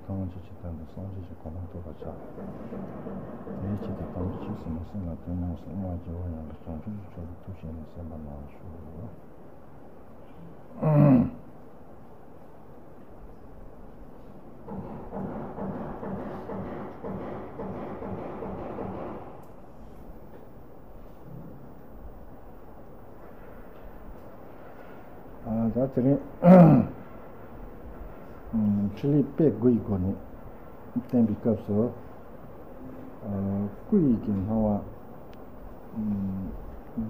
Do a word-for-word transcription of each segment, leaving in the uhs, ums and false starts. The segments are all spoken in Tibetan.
ཐམས་ཅད་ཀྱི་དོན་དུ་སངས་རྒྱས་ཀྱི་གོ་འཕང་ཐོབ་པར་བྱ། དེའི་ཆེད་དུ་དམ་པའི་ཆོས་སུ་མི་སེམས་ལ་དོན་སྙིང་སུ་བསྔོ་བ་རྒྱལ་བ་ཡང་དག་བྱང་ཆུབ་ཀྱི་ཕྱོགས་སུ་ཐུགས་བསྐྱེད་ནས་གསན་པ་གནང་ཞུ། ད་དེ་རིང་ཕྲིན་ལས་དཔེ་དགུ་ཡི་སྒོ་ནས་བསྟན་པའི་སྐབས་སུ། སྐུ་ཡི་གི་སྣང་བ་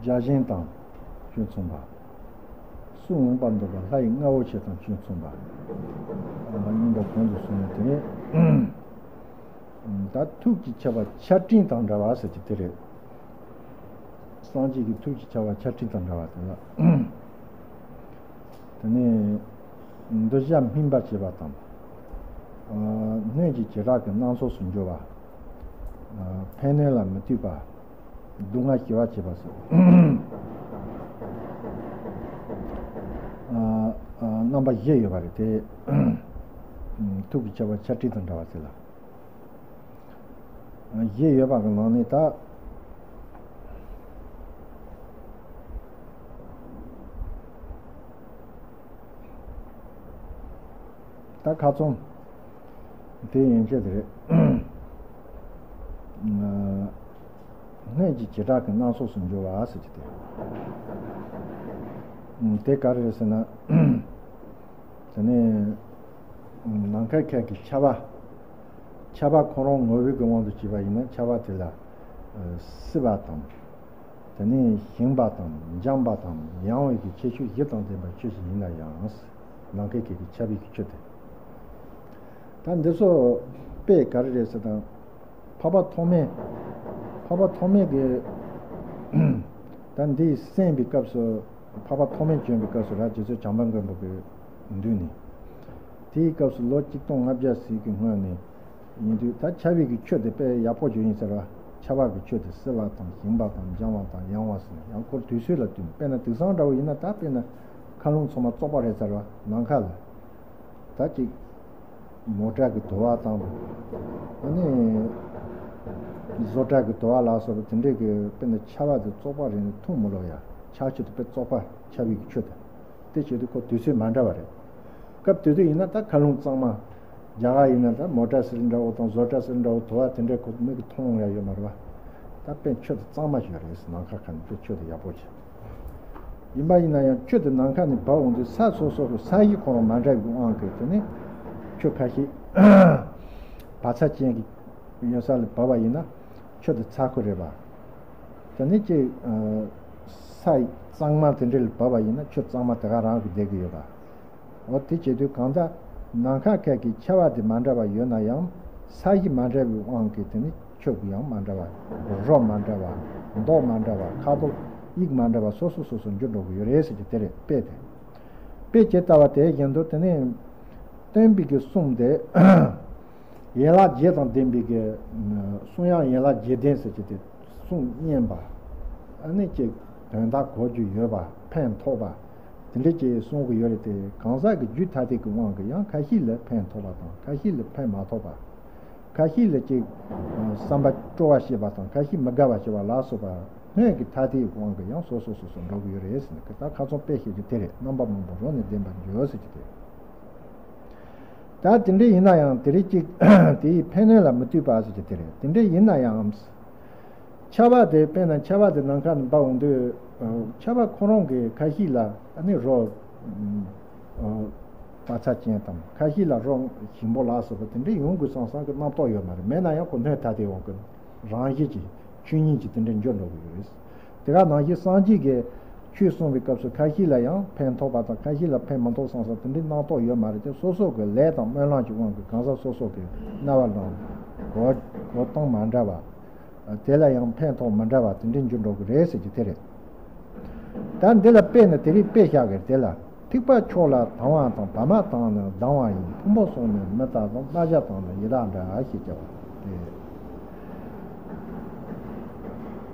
བརྒྱ་བྱིན་དང་ཅུང་མཚུངས་པ། གཟུགས་མངོན་པར་འདོད་པ་ལྷ་ཡི་རྔ་བོ་ཆེ་དང་ཅུང་མཚུངས་པ། གཉིས་པ་གོང་དུ་སོང་བའི་དེ་ནས། ད་ཐུགས་ཀྱི་ཁྱབ་པ་ཆར་སྤྲིན་དང་འདྲ་བ་ཟེར་གྱི་དེ་རེད། སངས་རྒྱས་ཀྱི་ཐུགས་ཀྱི་ཁྱབ་པ་ཆར་སྤྲིན་དང་འདྲ་བ་དེ་ལ། དེ་ནས་འདུ་བྱེད་སྨིན་པར་བྱེད་པ་དང་། སྣོད་ཀྱི་བྱེ་བྲག་གི་སྣ་ཚོགས་སུ་འགྱུར་བ། ཕན་གནོད་ལ་མི་ལྟོས་པ། སྡུག་བསྔལ་ཞི་བར་བྱེད་པ་སོགས། རྣམ་པ་བཞི་ཡོད་པ་རེད་དེ། ཐུགས་ཀྱི་ཁྱབ་པ་ཆར་སྤྲིན་དང་འདྲ་བ་ཟེར་ལ། བཞི་ཡོད་པ་གི་ནང་ནས་ད། ད་ཁ་ཚོན། དེ་ཡན་ཆད་དེ་རེད། སྣོད་ཀྱི་བྱེ་བྲག་གི་སྣ་ཚོགས་སུ་འགྱུར་བ་ཟེར་གྱི་དེ། དེ་ག་རེ་རེད་ཟེར་ན། དེ་ནས་ནམ་མཁའ་ཁྱབ་ཀྱི་ཆར་པ། ཆར་པ་ཁོ་རང་ངོ་བོའི་གི་དབང་དུ་བྱས་པ་ཡིན་ན་ཆར་པ་དེ་ལ་བསིལ་བ་དང་། དེ་ནས་ཞིམ་པ་དང་འཇམ་པ་དང་ཡང་བའི་གི་ཁྱད་ཆོས་བཞི་དང་ལྡན་པའི་ཆོས་ཤིག་ཡིན་ན་ཡང་། ནམ་མཁའ་ཁྱབ་ཀྱི་ཆར་པའི་གི་ཆུ་དེ། ད་འདི་ཚོ་དཔེ་ག་རེ་རེད་ཟེར་དང་། འཕགས་པ་ཐོགས་མེད། འཕགས་པ་ཐོགས་མེད་ཀྱི། ད་འདི་གསན་པའི་སྐབས་སུ། འཕགས་པ་ཐོགས་མེད་བྱོན་པའི་སྐབས་སུ་ར་རྗེ་བཙུན་བྱམས་པ་མགོན་པོ་གི་མདུན་ནས། དེའི་སྐབས་སུ་ལོ་གཅིག་སྟོང་ལྔ་བརྒྱ་ཟིག་གི་སྔོན་ནས་ཡིན་དུས། ད་ཆར་པའི་གི་ཆུ་དེ་དཔེ་ཡག་པོ་བྱུང་ཡིན་ཟེར་བ། ཆར་པ་གི་ཆུ་དེ་བསིལ་བ་དང་ཞིམ་པ་དང་འཇམ་བ་དང་ཡང་བ་ཟེར་ནས། ཡང་ཁོ་དུས་ཚོད་ལ་བསྟུན། དཔེར་ན་དེང་སང་འདྲ་བོ་ཡིན་ན། ད་དཔེར་ན་མཁའ་རླུང་ཚང་མ་བཙོག་པ་རེད་ཟེར་བ། ནམ་མཁའ་ལ་ད་ཅིག་མོ་ཊ་གི་དུ་བ་དང་། ཨ་ནི་བཟོ་གྲྭ་གི་དུ་བ་ལ་སོགས་པ་དེ་འདྲས་ཀྱི། དཔེར་ན་ཆར་པ་དེ་བཙོག་པ་རེད་ན་འཐུང་མི་ལོ་ཡ། ཆར་ཆུ་དེ་དཔེ་བཙོག་པ། ཆར་པའི་གི་ཆུ་དེ། དེ་བྱེད་དུས་ཁོ་དུས་ཚོད་མ་འདྲ་བ་རེད། སྐབས་དེ་དུས་ཡིན་ན་ད་མཁའ་རླུང་གཙང་མ། རྒྱ་གར་ཡིན་ན་ད་མོ་ཊ་ཟེར་འདྲ་བོ་དང་བཟོ་གྲྭ་ཟེར་འདྲ་བོ། དུ་བ་དེ་འདྲས་ཁོ་མིག་གིས་མཐོང་ཡ་ཡོད་མ་རེད་བ། ད་དཔེ་ཆུ་དེ་གཙང་མ་ཞིག་རེད། ནམ་མཁའ་ཁ་ནས་དཔེ་ཆུ་དེ་ཡག་པོ་ཞིག་ཡིན་པ་ཡིན་ན་ཡང་། ཆུ་དེ་ནམ་མཁའ་ནས་བབས་འོང་དུས་ས་སོ་སོ་གི་ས་གཞི་ཁོ་རང་མ་འདྲ་བའི་དབང་གིས། དེ་ནས་ཆུ་ཁ་ཤས་བག་ཚ་ཅན་གྱི་ཡོད་ས་ལ་བབས་པ་ཡིན་ན་ཆུ་དེ་ཚ་ཁུ་རེད་པ། དེ་ནས་ཅིག་ས་གཙང་མ་དེ་འདྲ་ལ་བབས་པ་ཡིན་ན་ཆུ་གཙང་མ་དེ་ག་རང་གིས་བསྡད་ཀྱི་ཡོད་པ། འོ་དེ་བྱེད་དུས་གང་ལྟར་ནམ་མཁའ་ཁ་གི་ཆར་པ་དེ་མ་འདྲ་བ་ཡོད་ན་ཡང་། ས་གཞི་མ་འདྲ་བའི་དབང་གིས་དེ་ནི་ཆུ་གི་ཡང་མ་འདྲ་བ། རོ་མ་འདྲ་བ། མདོག་མ་འདྲ་བ། ཁ་དོག་དབྱིབས་མ་འདྲ་བ་སོ་སོ་སོ་སོ་འགྱུར་འགྲོ་གི་ཡོད་རེད་ཟེར་གྱི་དེ་རེད། དཔེ་དེ། དཔེ་ཇི་ལྟ་བ་དེ་བཞིན་དུ་དེ་ནི་སྟོན་པའི་གི་གསུང་དེ། ཡན་ལག་བརྒྱད་དང་ལྡན་པའི་གི་གསུང་དབྱངས་ཡན་ལག་བརྒྱད་ལྡན་ཟེར་གྱི་དེ། གསུང་སྙན་པ། ཨ་ནི་ཅིག་དོན་དག་གོ་རྒྱུ་ཡོད་པ། ཕན་ཐོགས་པ། དེ་འདྲ་ཅིག་གསུང་གི་ཡོད་རེད་དེ། གང་ཟག་གི་རྒྱུད་ཐ་དད་ཀྱི་དབང་གིས་ཡང་ཁ་ཤས་ལ་ཕན་ཐོགས་པ་དང་། ཁ་ཤས་ལ་ཕན་མ་ཐོགས་པ། ཁ་ཤས་ལ་ཅིག་བསམ་པ་སྤྲོ་བ་བྱེད་པ་དང་། ཁ་ཤས་མི་དགའ་བ་བྱེད་པ་ལ་སོགས་པ། སྣོད་ཀྱི་ཐ་དད་ཀྱི་དབང་གིས་ཡང་སོ་སོ་སོ་སོ་འགྲོ་གི་ཡོད་རེད་ཟེར་ནས། ད་ཁ་ཚོན་དཔེ་བཤད་རྒྱུ་དེ་རེད། རྣམ་པ་མང་པོ་རོ་ནས་ལྡན་པར་འགྱུར་ཟེར་རྒྱུ་དེ། ད་དེ་འདྲ་ཡིན་ན་ཡང་དེ་རིགས་གཅིག་དེའི་ཕན་གནོད་ལ་མི་ལྟོས་པ་ཟེར་རྒྱུ་དེ་རེད། དེ་འདྲ་ཡིན་ན་ཡང་། ཆར་པ་དེ་དཔེར་ན་ཆར་པ་དེ་ནམ་མཁའ་ནས་འབབ་འོང་དུས། ཆར་པ་ཁོ་རང་གིས་ཁ་ཤས་ལ་ཨ་ནི་རོ་བག་ཚ་ཅན་དང་། ཁ་ཤས་ལ་རོ་ཞིམ་པོ་ལ་སོགས་པ་དེ་འདྲ་ཡོང་དགོས་བསམ་བསམ་གྱི་རྣམ་རྟོག་ཡོད་མ་རེད། མེད་ན་ཡང་ཁོ་སྣོད་ཐ་དད་འོང་གི། རང་བཞིན་གྱི་ཆོས་ཉིད་ཀྱིས་དེ་འདྲ་འགྱུར་འགྲོ་གི་ཡོད་རེད། དེ་ག་ནང་བཞིན་སངས་རྒྱས་ཀྱིས་ཆོས་གསུངས་པའི་སྐབས་སུ་ཁ་ཤས་ལ་ཡང་ཕན་ཐོགས་པ་དང་། ཁ་ཤས་ལ་ཕན་མི་ཐོགས་བསམ་བསམ་དེ་འདྲའི་རྣམ་རྟོག་ཡོད་མ་རེད་དེ། སོ་སོ་གི་ལས་དང་སྨོན་ལམ་གྱི་དབང་གིས་གང་ཟག་སོ་སོ་གི་རྣ་བ་ལ་གོ་གོ་སྟངས་མ་འདྲ་བ། དེ་ལ་ཡང་ཕན་ཐོགས་མི་འདྲ་བ་དེ་འདྲའི་འགྱུར་འགྲོ་གི་རེད་ཟེར་རྒྱུ་དེ་རེད། ད་འདི་ལ་དཔེ་ནི་དེ་རིང་དཔེ་བཞག་གི་རེད། དེ་ལ། ཐིགས་པ་ཁྱོགས་ལ་དང་བ་དང་། བ་མ་དང་ནི་སྡང་བ་ཡིན། ཕུང་པོ་སོགས་ནི་མི་རྟག་དང་། རྣ་ཞག་དང་ནི་ཡི་དྭགས་འདྲ་ཞེས་བྱ་བ་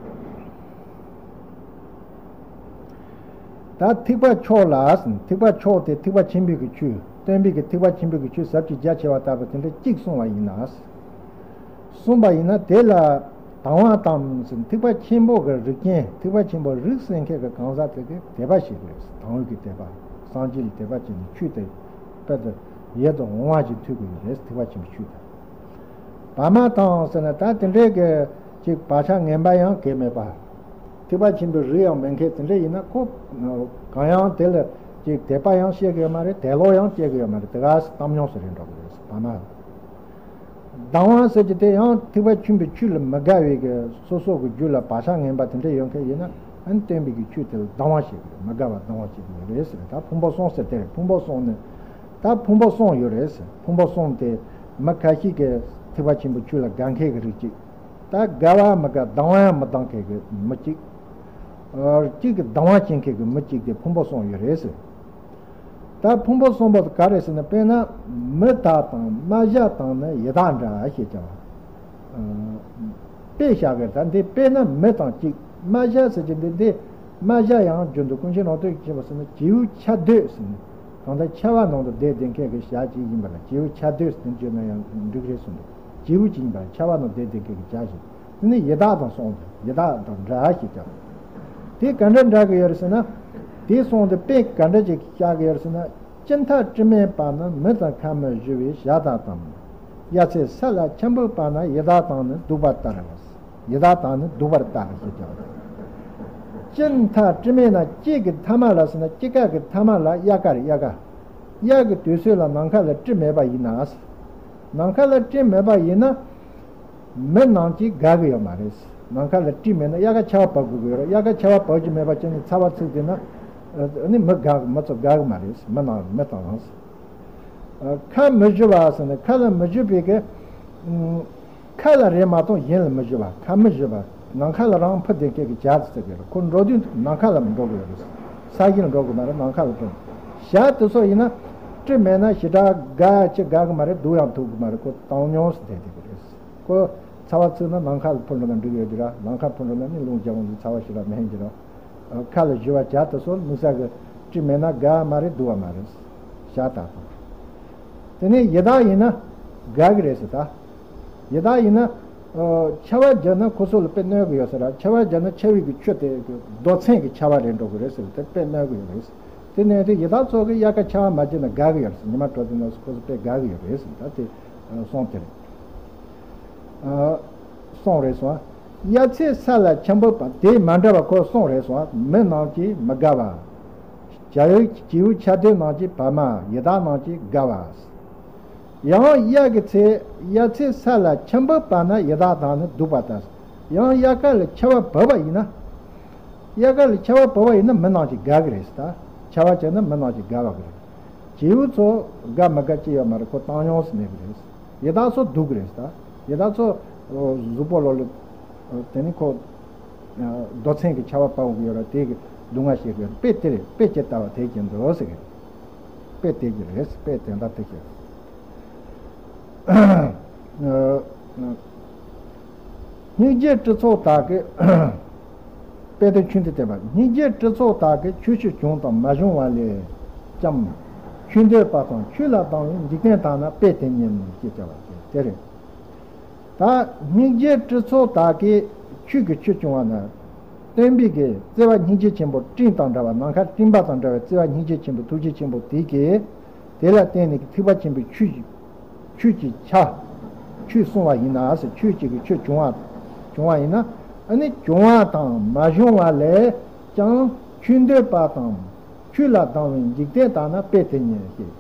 སྟེ། ད་ཐེག་པ་མཆོག་ལ་ཟེར། ཐེག་པ་མཆོག་དེ་ཐེག་པ་ཆེན་པོའི་གི་ཆོས། སྟོན་པའི་གི་ཐེག་པ་ཆེན་པོའི་གི་ཆོས་ཟབ་ཅིང་རྒྱ་ཆེ་བ་ལྟ་བུ་དེ་འདྲ་གཅིག་གསུངས་པ་ཡིན་ན། གསུངས་པ་ཡིན་ན་དེ་ལ་དང་བ་དང་ཟེར། ཐེག་པ་ཆེན་པོ་གི་རིགས་ཅན། ཐེག་པ་ཆེན་པོ་རིགས་སེང་མཁན་གི་གང་ཟག་དེ་གིས་དད་པ་བྱེད་དགོས། དང་བའི་གི་དད་པ། སངས་རྒྱས་ལ་དད་པ་བྱས་ནས་ཆོས་དེ་དཔལ་དུ་ཡིད་དུ་འོང་བ་ཞིག་ཐོས་དགོས་ཡོད་རེད། ཐེག་པ་ཆེན་པོའི་ཆོས་དེ། བ་མ་དང་ཟེར་ན་ད་དེ་འདྲའི་གི་ཅིག་བག་ཆགས་ངན་པ་ཡང་གང་ཡང་མེད་པ། ཐེག་པ་ཆེན་པོའི་རིགས་ཡང་མེད་མཁན་དེ་འདྲ་ཡིན་ན་ཁོ་གང་ཡང་དེ་ལ་ཅིག་དད་པ་ཡང་བྱེད་ཀྱི་ཡོད་མ་རེད། དད་ལོག་ཡང་སྐྱེ་གི་ཡོད་མ་རེད། དེ་ག་སེ་བཏང་སྙོམས་སུ་རེད་འགྲོ་གི་རེད། བ་མ། སྡང་བ་ཟེར་གྱི་དེ་ཡང་ཐེག་པ་ཆེན་པོའི་ཆོས་ལ་མི་དགའ་བའི་གི་སོ་སོ་གི་རྒྱུད་ལ་བག་ཆགས་ངན་པ་དེ་འདྲ་ཡོད་མཁན་ཡིན་ན། ཨ་ནི་སྟོན་པའི་གི་ཆོས་དེ་ལ་སྡང་བ་བྱེད་ཀྱི་རེད། མི་དགའ་བ་སྡང་བ་བྱེད་ཀྱི་ཡོད་རེད་ཟེར། ད་ཕུང་པོ་གསུམ་ཟེར་དེ་རེད། ཕུང་པོ་གསུམ་ནི། ད་ཕུང་པོ་གསུམ་ཡོད་རེད་ཟེར། ཕུང་པོ་གསུམ་དེ་མི་ཁ་ཤས་ཀྱིས་ཐེག་པ་ཆེན་པོའི་ཆོས་ལ་དགའ་མཁན་གྱི་རིགས་གཅིག། ད་དགའ་བ་མི་དགའ། སྡང་བ་ཡང་མི་སྡང་མཁན་གྱི་མི་གཅིག། ཨ། གཅིག་གི་སྡང་བ་སྐྱེ་མཁན་གྱི་མི་གཅིག་དེ་ཕུང་པོ་གསུམ་ཡོད་རེད་ཟེར། ད་ཕུང་པོ་གསུམ་པོ་དེ་ག་རེ་ཟེར་ན། དཔེར་ན་མི་དག་དང་རྨ་བྱ་དང་ནི་ཡི་དྭགས་འདྲ་ཞེས་བྱ་བ། ཨ། དཔེ་བཞག་གི། ད་འདི་དཔེར་ན་མི་དང་གཅིག། རྨ་བྱ་ཟེར་གྱི་འདི་འདི། རྨ་བྱ་ཡང་རྒྱུན་དུ་ཀུན་མཁྱེན་རབ་ཏུ་ཕྱིན་པ་ཟེར་ན། བྱིའུ་ཆ་སྡོད་ཟེར་ནས། གང་ལྟར་ཆར་པ་ནང་དུ་བསྡད་བསྡད་མཁན་གྱི་བྱ་ཅིག་ཡིན་པ་ལ་བྱིའུ་ཆ་སྡོད་ཟེར་ནས་བརྗོད་ན་ཡང་འགྲིག་རེད་གསུངས་འདུག། བྱིའུ་ཅིག་ཡིན་པ་ལ་ཆར་པ་ནང་བསྡད་བསྡད་མཁན་གྱི་བྱ་ཞིག། དེ་ནི་ཡི་དྭགས་དང་གསུངས་ཏེ། ཡི་དྭགས་དང་འདྲ་ཞེས་བྱ། དེ་ག་འདྲ་འདྲ་གི་ཡོད་རེད་ཟེར་ན། དེ་གསུངས་ཏེ་དཔེ་ག་འདྲ་ཅིག་བཞག་གི་ཡོད་རེད་ཟེར་ན། ཅི་ལྟར་དྲི་མེད་པ་ནི་མི་དང་ཁ་མི་བཞུ་བའི་བྱ་དག་དང་། ཡ་ཚའི་ས་ལ་འཆམ་པོ་པ་ན་ཡི་དྭགས་དང་ནི་འདུག་པ་ལྟར། ཡི་དྭགས་དང་ནི་འདུག་པ་ལྟར་ཞེས་བྱ་བ་དང་། ཅི་ལྟར་དྲི་མེད་ན། དཀྱིལ་གྱི་མཐའ་མ་ལ་ཟེར་ན། དཀྱིལ་ཀ་གི་མཐའ་མ་ལ། དབྱར་ཁ་རེད། དབྱར་ཁ། དབྱར་གྱི་དུས་ཚོད་ལ་ནམ་མཁའ་ལ་དྲི་མེད་པ་ཡིན་ན། ནམ་མཁའ་ལ་དྲི་མེད་པ་ཡིན་ན། མི་རྣམས་ཀྱིས་དགའ་གི་ཡོད་མ་རེད། ནམ་མཁའ་ལ་དྲི་མེད་ན། དབྱར་ཁ་ཆར་པ་བབས་དགོས་ཀྱི་ཡོད་རེད། དབྱར་ཁ་ཆར་པ་བབས་ཀྱི་མེད་པ་བྱས་ནས་ཚ་བ་ཚུགས་བསྡད་ན། ཨ་ནི་མི་དགའ། མི་ཚོ་དགའ་གི་མ་རེད། མི་རྣམས། མི་དང་རང་། ཨ། ཁ་མི་བཞུ་བ་ཟེར་ན། ཁ་ལ་མི་བཞུ་བའི་གི། ཨ། ཁ་ལ་རེད་མ་གཏོགས་གཞན་ལ་མི་བཞུ་བ། ཁ་མི་བཞུ་བ། ནམ་མཁའ་ལ་རང་འཕུར་བསྡད་མཁན་གྱི་བྱ་དེ་ཟེར་གི་རེད། ཁོ་འགྲོ་དུས་ནམ་མཁའ་ལ་འགྲོ་གི་ཡོད་རེད། ས་གཞི་ལ་འགྲོ་གི་མ་རེད། ནམ་མཁའ་ལ་འགྲོ། བྱ་དེ་ཚོ་ཡིན་ན་དྲི་མེད་ན་ཞེ་དྲག་དགའ་ཅི་དགའ་གི་མ་རེད། སྡུག་ཡང་སྡུག་གི་མ་རེད། ཁོ་བཏང་སྙོམས་སུ་བསྡད་བསྡད་གི་རེད། ཁོ་ཚ་བ་ཚུགས་ན་ནམ་མཁའ་ལ་འཕུར་འགྲོ་ན་འགྲིག་ཡོད་ཀྱི་རེད། ནམ་མཁའ་འཕུར་འགྲོ་ན་ནི་རླུང་རྒྱག་འོང་དུས་ཚ་བ་ཞེ་དྲག་མི་ཧན་གྱི་རེད། ཁ་ལ་བཞུ་བ་བྱ་དེ་ཚོ་དམིགས་བསལ་གྱི་དྲི་མེད་ན་དགའ་མ་རེད། སྡུག་པ་མ་རེད། བྱ་དག་དང་། དེ་ནས་ཡི་དྭགས་ཡིན་ན་དགའ་གི་རེད་ཟེར་ད། ཡི་དྭགས་ཡིན་ན། ཨ། ཆར་པ་བརྒྱབ་ན་ཁོ་ཚོ་ལ་དཔེ་གནོད་གི་ཡོད་ཟེར་ར། ཆར་པ་བརྒྱབ་ན་ཆར་པའི་གི་ཆུ་དེ་རྡོ་ཚན་གྱི་ཆར་པ་རེད་འགྲོ་གི་རེད་ཟེར། དེ་དཔེ་གནོད་གི་ཡོད་རེད། དེ་ནས་དེ་ཡི་དྭགས་ཚོ་གི་དབྱར་ཁ་ཆར་པ་མ་བརྒྱབ་ན་དགའ་གི་ཡོད་རེད་ཟེར། ཉི་མ་དྲོ་དེ་ནས་ཁོ་ཚོ་དཔེ་དགའ་གི་ཡོད་རེད་ཟེར། ད་དེ་གསུངས་དེ་རེད། ཨ། གསུངས་རེད་སོང་། ཡ་ཚའི་ས་ལ་འཆམ་པོ་པ། དེ་མ་འདྲ་བ་ཁོ་གསུངས་རེད་སོང་། མི་རྣམས་ཀྱིས་མི་དགའ་བ། བྱ་ཡུལ་བྱིའུ་ཆ་སྡོད་རྣམས་ཀྱིས་བ་མ། ཡི་དྭགས་རྣམས་ཀྱིས་དགའ་བ། ཡང་དབྱར་གྱི་ཚེ། ཡ་ཚའི་ས་ལ་འཆམ་པོ་པ་ན་ཡི་དྭགས་དང་ནི་འདུག་པ་ལྟར། ཡང་དབྱར་ཁ་ལ་ཆར་པ་བབས་པ་ཡིན་ན། དབྱར་ཁ་ལ་ཆར་པ་བབས་པ་ཡིན་ན་མི་རྣམས་ཀྱིས་དགའ་གི་རེད་ཟེར་ད། ཆར་པ་བྱས་ན་མི་རྣམས་ཀྱིས་དགའ་བ་གི་རེད། བྱིའུ་ཚོ་དགའ་མི་དགའ་ཅི་ཡོད་མ་རེད། ཁོ་བཏང་སྙོམས་སུ་གནས་གི་རེད། ཡི་དྭགས་ཚོ་སྡུག་གི་རེད་ཟེར་ད། ཡི་དྭགས་ཚོ་གཟུགས་པོ་ལོ་ལ། དེ་ནི་ཁོ་རྡོ་ཚན་གྱི་ཆར་པ་བབས་གི་ཡོད་ར། དེ་གི་སྡུག་བསྔལ་ཤེས་གི་ཡོད་ར། དཔེ་དེ་རེད། དཔེ་ཇི་ལྟ་བ་དེ་བཞིན་དུ་ཟེར་གི་རེད། དཔེ་དེ་གི་རེད། དཔེ་དེ་འདྲ་དེ་གི་རེད། སྙིང་རྗེའི་གྲི་ཚོགས་དག་གིས། དཔེ་དེ་ཆོས་འདི་བསྟན་པ། སྙིང་རྗེའི་གྲི་ཚོགས་དག་གིས་ཆོས་ཆོས་བྱུང་དང་མ་བྱུང་བ་ལས་ཀྱང་། ཆོས་འདོད་པ་དང་ཆོས་ལ་སྡང་བའི་འཇིག་རྟེན་དག་ན་དཔེ་དེ་ཉིད་ཅེས་བྱ་བ་དེ་རེད། ད་སྙིང་རྗེའི་གྲི་ཚོགས་དག་གིས་ཆོས་ཀྱི་ཆོས་བྱུང་བ་ན། སྟོན་པའི་གི་བརྩེ་བ་སྙིང་རྗེ་ཆེན་པོ་སྤྲིན་དང་འདྲ་བ། ནམ་མཁའ་སྤྲིན་པ་དང་འདྲ་བའི་བརྩེ་བ་སྙིང་རྗེ་ཆེན་པོ་ཐུགས་རྗེ་ཆེན་པོ་དེ་གིས། དེ་ལ་བརྟེན་ནས་ཐེག་པ་ཆེན་པོའི་ཆོས། ཆོས་ཀྱི་ཆ། ཆོས་གསུངས་པ་ཡིན་ན་ཟེར། ཆོས་ཀྱི་གི་ཆོས་བྱུང་བ། བྱུང་བ་ཡིན་ན། ཨ་ནི་བྱུང་བ་དང་མ་བྱུང་བ་ལས་ཀྱང་ཆོས་འདོད་པ་དང་ཆོས་ལ་སྡང་བའི་འཇིག་རྟེན་དག་ན་དཔེ་དེ་ཉིད་ཞེས།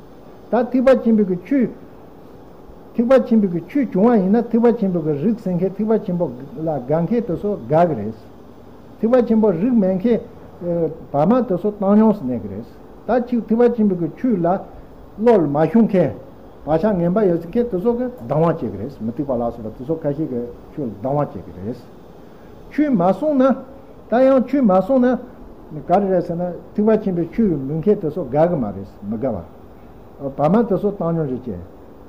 ད་ཐེག་པ་ཆེན་པོའི་གི་ཆོས། ཐེག་པ་ཆེན་པོའི་གི་ཆོས་བྱུང་བ་ཡིན་ན། ཐེག་པ་ཆེན་པོའི་གི་རིགས་སེང་མཁན། ཐེག་པ་ཆེན་པོ་ལ་དགའ་མཁན་དེ་ཚོ་དགའ་གི་རེད། ཐེག་པ་ཆེན་པོ་རིགས་མེད་མཁན། ཨ། བ་མ་དེ་ཚོ་བཏང་སྙོམས་སུ་གནས་ཀྱི་རེད། ད་ཅིག་ཐེག་པ་ཆེན་པོའི་གི་ཆོས་ལ་བློ་ལ་མ་ཤོང་མཁན། བག་ཆགས་ངན་པ་ཡོད་མཁན་དེ་ཚོ་གིས་སྡང་བ་བྱེད་ཀྱི་རེད། མུ་སྟེགས་པ་ལ་སོགས་པ་དེ་ཚོ་ཁ་ཤས་ཀྱིས་ཆོས་ལ་སྡང་བ་བྱེད་ཀྱི་རེད། ཆོས་མ་གསུངས་ན། ད་ཡང་ཆོས་མ་གསུངས་ན། ག་རེ་རེད་ཟེར་ན། ཐེག་པ་ཆེན་པོའི་ཆོས་ཀྱི་འབུལ་མཁན་དེ་ཚོ་དགའ་གི་མ་རེད། མི་དགའ་བ། བ་མ་དེ་ཚོ་བཏང་སྙོམས་རེད་ཅེ།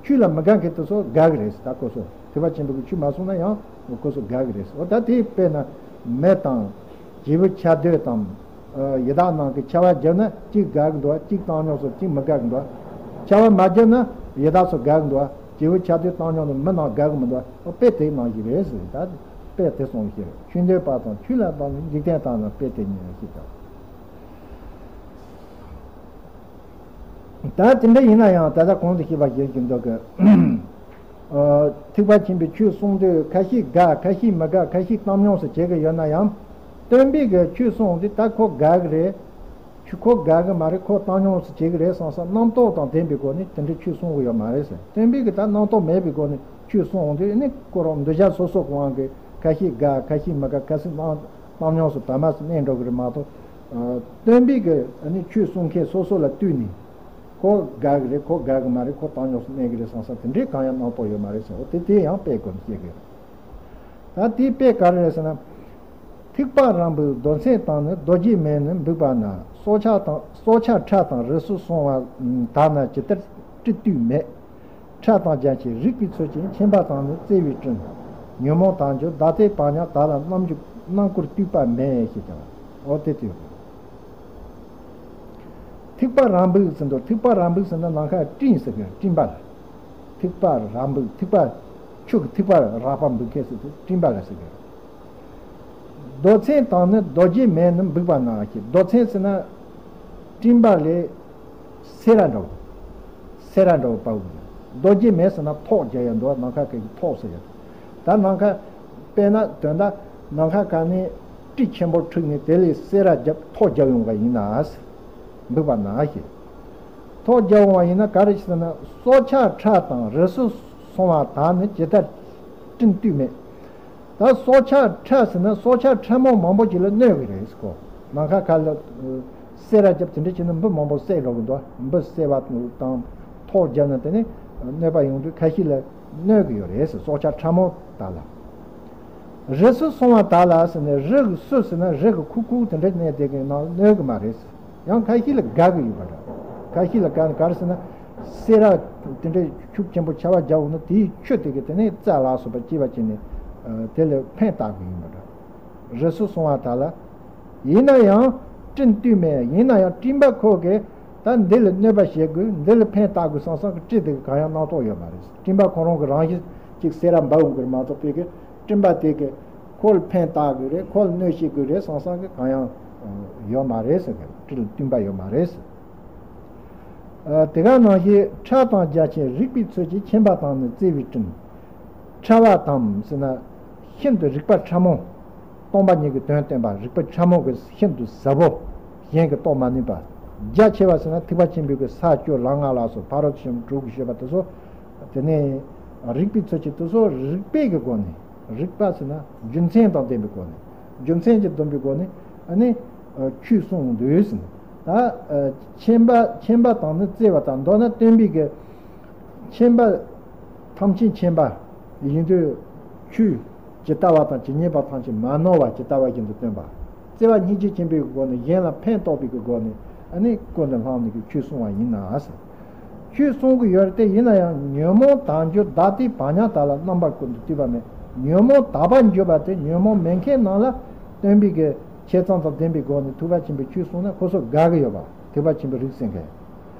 ཆོས་ལ་མི་དགའ་མཁན་དེ་ཚོ་དགའ་གི་རེད། ད་ཁོ་ཚོ་ཐེག་པ་ཆེན་པོའི་ཆོས་མ་གསུངས་ན་ཡང་ཁོ་ཚོ་དགའ་གི་རེད། འོ་ད་དེ་དཔེར་ན་མི་དང་། བྱིའུ་ཆ་སྡོད་དང་ ཡི་དྭགས་རྣམས་ཀྱིས་ཆར་པ་བརྒྱབ་ན་གཅིག་དགའ་གི་འདུག་གཅིག་བཏང་སྙོམས་སུ་གཅིག་མི་དགའ་གི་འདུག་ཆར་པ་མ་བརྒྱབ་ན་ཡི་དྭགས་ཚོ་དགའ་གི་འདུག་བྱེའུ་ཆར་དུས་བཏང་སྙོམས་སུ་མི་རྣམས་དགའ་གི་མི་འདུག་དཔེ་དེ་ནང་བཞིན་རེད་ཟེར། ད་དཔེ་དེ་གསུངས་ཤེས་རེད། ཆོས་འདོད་པ་དང་ཆོས་ལ་བདག་ནི་འཇིག་རྟེན་དག་ན་དཔེ་དེ་ཉིད་ཞིག་དང་། ད་དེ་འདྲ་ཡིན་ན་ཡང་ད་ལྟ་གོང་དུ་བཤད་པ་བཞིན་གྱི་འདུག་གི་ཨ། ཐེག་པ་ཆེན་པོའི་ཆོས་གསུངས་དུས་ཁ་ཤས་དགའ་ཁ་ཤས་མི་དགའ་ཁ་ཤས་བཏང་སྙོམས་སུ་བྱེད་ཀྱི་ཡོད་ན་ཡང་། སྟོན་པས་ཀྱི་ཆོས་གསུངས་དུས་ད་ཁོ་དགའ་གི་རེད། ཆོས་ཁོ་དགའ་གི་མ་རེད། ཁོ་བཏང་སྙོམས་སུ་བྱེད་ཀྱི་རེད་བསམ་བསམ་རྣམ་རྟོག་དང་ལྡན་པའི་སྒོ་ནས་དེ་འདྲའི་ཆོས་གསུང་གི་ཡོད་མ་རེད་ཟེར། སྟོན་པས་ཀྱི་ད་རྣམ་རྟོག་མེད་པའི་སྒོ་ནས་ཆོས་གསུངས་འོང་དུས་ནི་ཁོ་རང་འདོད་ཆགས་སོ་སོ་གི་དབང་གིས་ཁ་ཤས་དགའ་ཁ་ཤས་མི་དགའ་ཁ་ཤས་བཏང་སྙོམས་སུ་བར་མ་སུ་གནས་འགྲོ་གི་རེད་མ་གཏོགས། ཨ། སྟོན་པས་ཀྱི་ཨ་ནི་ཆོས་གསུང་མཁན་སོ་སོ་ལ་ལྟོས་ནས། ཁོ་དགའ་གི་རེད། ཁོ་དགའ་གི་མ་རེད། ཁོ་བཏང་སྙོམས་སུ་གནས་གི་རེད་བསམ་བསམ་དེ་འདྲའི་གང་ཡང་རྣམ་རྟོག་ཡོད་མ་རེད་ཟེར། འོ་དེ་དེ་ཡང་དཔེ་སྐོར་ནས་བཤད་གི་རེད། ད་དེའི་དཔེ་ག་རེ་རེད་ཟེར་ན། ཐེག་པ་རང་བུས་མདོ་མཚན་དང་ནི། མདོ་རྒྱུད་མེད་ནི་འབིགས་པ་ན། སྲོག་ཆགས་དང་སྲོག་ཆགས་ཁྲ་དང་རི་སུལ་སོང་བ་དག་ན། ཇི་ལྟར་སྲིད་དུས་མེད། ཁྲ་དང་རྒྱ་ཆེ་རིགས་པའི་ཚུལ་གྱིས། མཁྱེན་པ་དང་ནི་བརྩེ་བའི་སྤྲིན། ཉོན་མོངས་དག་འགྱུར་བདག་ལྟའི་བག་ཉལ་དག་ལ། རྣམ་འགྱུར་རྣམ་བཀུར་བཏུས་པ་མེད་ཞེས་ཀྱང་། འོ་དེ་དེ་ཡོད། ཐེག་པ་རང་བུས་ཟེར་འདུག་ཐེག་པ་རང་བུས་ཟེར་ན་ནམ་མཁའ་སྤྲིན་ཟེར་གི་སྤྲིན་པ་ལ། ཐེག་པ་རང་བུས་ཐེག་པ་ཆུ་གི་ཐེག་པ་རགས་པ་འབུད་མཁན་ཟེར་དུས་སྤྲིན་པ་ལ་ཟེར་གི། མདོ་མཚན་དང་ནི། མདོ་རྒྱུད་མེད་ནི་འབིགས་པ་ན་ཞེས། མདོ་མཚན་ཟེར་ན་སྤྲིན་པ་ལས་སེར་ར་འདྲ་བོ། སེར་ར་འདྲ་བོ་པའོ། མདོ་རྒྱུད་མེད་ཟེར་ན་ཐོག་རྒྱག་ཡ་འདུག་ནམ་མཁའ་སྐད་ཀྱི་ཐོག་ཟེར་ཡ། ད་ནམ་མཁའ། དཔེར་ན་དོན་དག་ནམ་མཁའ་ག་ནས་སྤྲིན་ཆེན་པོ་འཁྲིགས་ནས་དེ་ལས་སེར་ར་རྒྱབ་ཐོག་རྒྱག་ཡོང་བ་ཡིན་ན། འབིགས་པ་ན་ཞེས། ཐོག་རྒྱག་འོང་བ་ཡིན་ན་ག་རེ་ཞིག་ཟེར་ན། སྲོག་ཆགས་ཁྲ་དང་རི་སུལ་སོང་བ་དག་ནི། ཇི་ལྟར་སྲིད་དུས་མེད། ད་སྲོག་ཆགས་ཁྲ་ཟེར་ན་སྲོག་ཆགས་ཁྲ་མོ་མང་པོ་ཅིག་ལ་གནོད་གི་རེད་ཟེར་གོ། ནམ་མཁའ་ཁ་ལ་སེར་ར་རྒྱབ་དེ་འདྲ་བྱས་ན་འབུ་མང་པོ་བསད་འགྲོ་གི་འདུག་འབུ་བསད་པ་དང་ཐོག་རྒྱབ་ན་དེ་ནི་གནོད་པ་ཡོང་དུས་ཁ་ཤས་ལ་གནོད་གི་ཡོད་རེད་ཟེར། སྲོག་ཆགས་ཁྲ་མོ་དག་ལ། རི་སུལ་སོང་བ་དག་ལ་ཟེར་ནས་རི་གི་སུལ་ཟེར་ན་རི་གི་ཁུག་ཁུག་དེ་འདྲ་གནས་དེ་གི་ནང་གནོད་གི་མ་རེད་ཟེར། ཡང་ཁ་ཤས་ལ་དགའ་གི་ཡོད་པ་འདྲ། ཁ་ཤས་ལ་དགའ་ནི་ག་རེ་ཟེར་ན། སེར་ར་དེ་འདྲའི་ཤུགས་ཆེན་པོ་ཆར་པ་རྒྱག་འོང་ན་དེའི་ཆུ་དེ་གི་དེ་ནས་རྩྭ་ལ་སོགས་པ་སྐྱེས་པ་བྱས་ནས་དེ་ལ་ཕན་བཏགས་གི་ཡིན་པ་འདྲ། རི་སུལ་སོང་བ་དག་ལ། ཡིན་ན་ཡང་སྲིད་དུས་མེད། ཡིན་ན་ཡང་སྤྲིན་པ་ཁོ་གིས་ད་འདི་ལ་གནོད་པ་བྱེད་དགོས། འདི་ལ་ཕན་བཏགས་དགོས་བསམ་བསམ་གི་སྤྲིན་དེ་གི་གང་ཡང་རྣམ་རྟོག་ཡོད་མ་རེད། སྤྲིན་པ་ཁོ་རང་གི་རང་བཞིན་གཅིག་སེར་ར་འབབ་འོང་གི་རེད་མ་གཏོགས་པའི་གི་སྤྲིན་པ་དེ་གི་ཁོ་ལ་ཕན་བཏགས་དགོས་རེད། ཁོ་ལ་གནོད་བྱེད་དགོས་རེད་བསམ་བསམ་གི་གང་ཡང་ཡོད་མ་རེད་ཟེར་གི། སྲིད་ལ་བསྟུན་པ་ཡོད་མ་རེད་ཟེར། ཨ། དེ་ག་ནང་བཞིན་ཁྲ་དང་རྒྱ་ཆེ་རིགས་པའི་ཚུལ་གྱིས། མཁྱེན་པ་དང་ནི་བརྩེ་བའི་སྤྲིན། ཕྲ་བ་དང་ཟེར་ན་ཤིན་ཏུ་རིག་པ་ཕྲ་མོ། སྟོང་པ་ཉིད་ཀྱི་དོན་སྟོན་པ་རིག་པ་ཕྲ་མོ་གི་ཤིན་ཏུ་ཟབ་པོ། གཞན་གྱིས་རྟོགས་མ་ནུས་པ། རྒྱ་ཆེ་བ་ཟེར་ན་ཐེག་པ་ཆེན་པོའི་གི་ས་བཅུ་ལམ་ལྔ་ལ་སོགས་ཕ་རོལ་ཏུ་ཕྱིན་པ་དྲུག་གི་སྤྱོད་པ་དེ་ཚོ། དེ་ནས་རིགས་པའི་ཚུལ་གྱིས་དེ་ཚོ་རིགས་པའི་གི་སྒོ་ནས། རིགས་པ་ཟེར་ན་རྒྱུ་མཚན་དང་ལྡན་པའི་སྒོ་ནས། རྒྱུ་མཚན་གྱིས་བསྡོམས་པའི་སྒོ་ནས་ཨ་ནི་ཆོས་གསུངས་འདུག་ཟེར། ད་མཁྱེན་པ་མཁྱེན་པ་དང་ནི་བརྩེ་བ་དང་། མདོར་ན་སྟོན་པའི་གི་མཁྱེན་པ། ཐམས་ཅད་མཁྱེན་པ་ཡིན་དུས་ཆོས་ཇི་ལྟ་བ་དང་ཇི་སྙེད་པ་ཐམས་ཅད་མ་ནོར་བ་ཇི་ལྟ་བ་བཞིན་དུ་སྟོན་པ། བརྩེ་བ་སྙིང་རྗེ་ཆེན་པོའི་སྒོ་ནས་གཞན་ལ་ཕན་འདོགས་པའི་གི་སྒོ་ནས་ཨ་ནི་ཀུན་ཏུ་བསླངས་ནས་གི་ཆོས་གསུང་བ་ཡིན་ན་ཟེར། ཆོས་གསུང་གི་ཡོད་རེད་དེ། ཡིན་ན་ཡང་ཉོན་མོངས་དག་འགྱུར་བདག་ལྟའི་བག་ཉལ་དག་ལ། རྣམ་པ་ཀུན་ཏུ་བཏུས་པ་མེད། ཉོན་མོངས་དག་པ་འགྱུར་བ་དེ་ཉོན་མོངས་མེད་མཁན་རྣམས་ལ་སྟོན་པའི་གི་ཆེ་ཚང་དང་ལྡན་པའི་སྒོ་ནས་ཐེག་པ་ཆེན་པོའི་ཆོས་གསུངས་ན་ཁོ་ཚོ་དགའ་གི་ཡོད་པ། ཐེག་པ་ཆེན་པོའི་རིགས་སེང་གེ།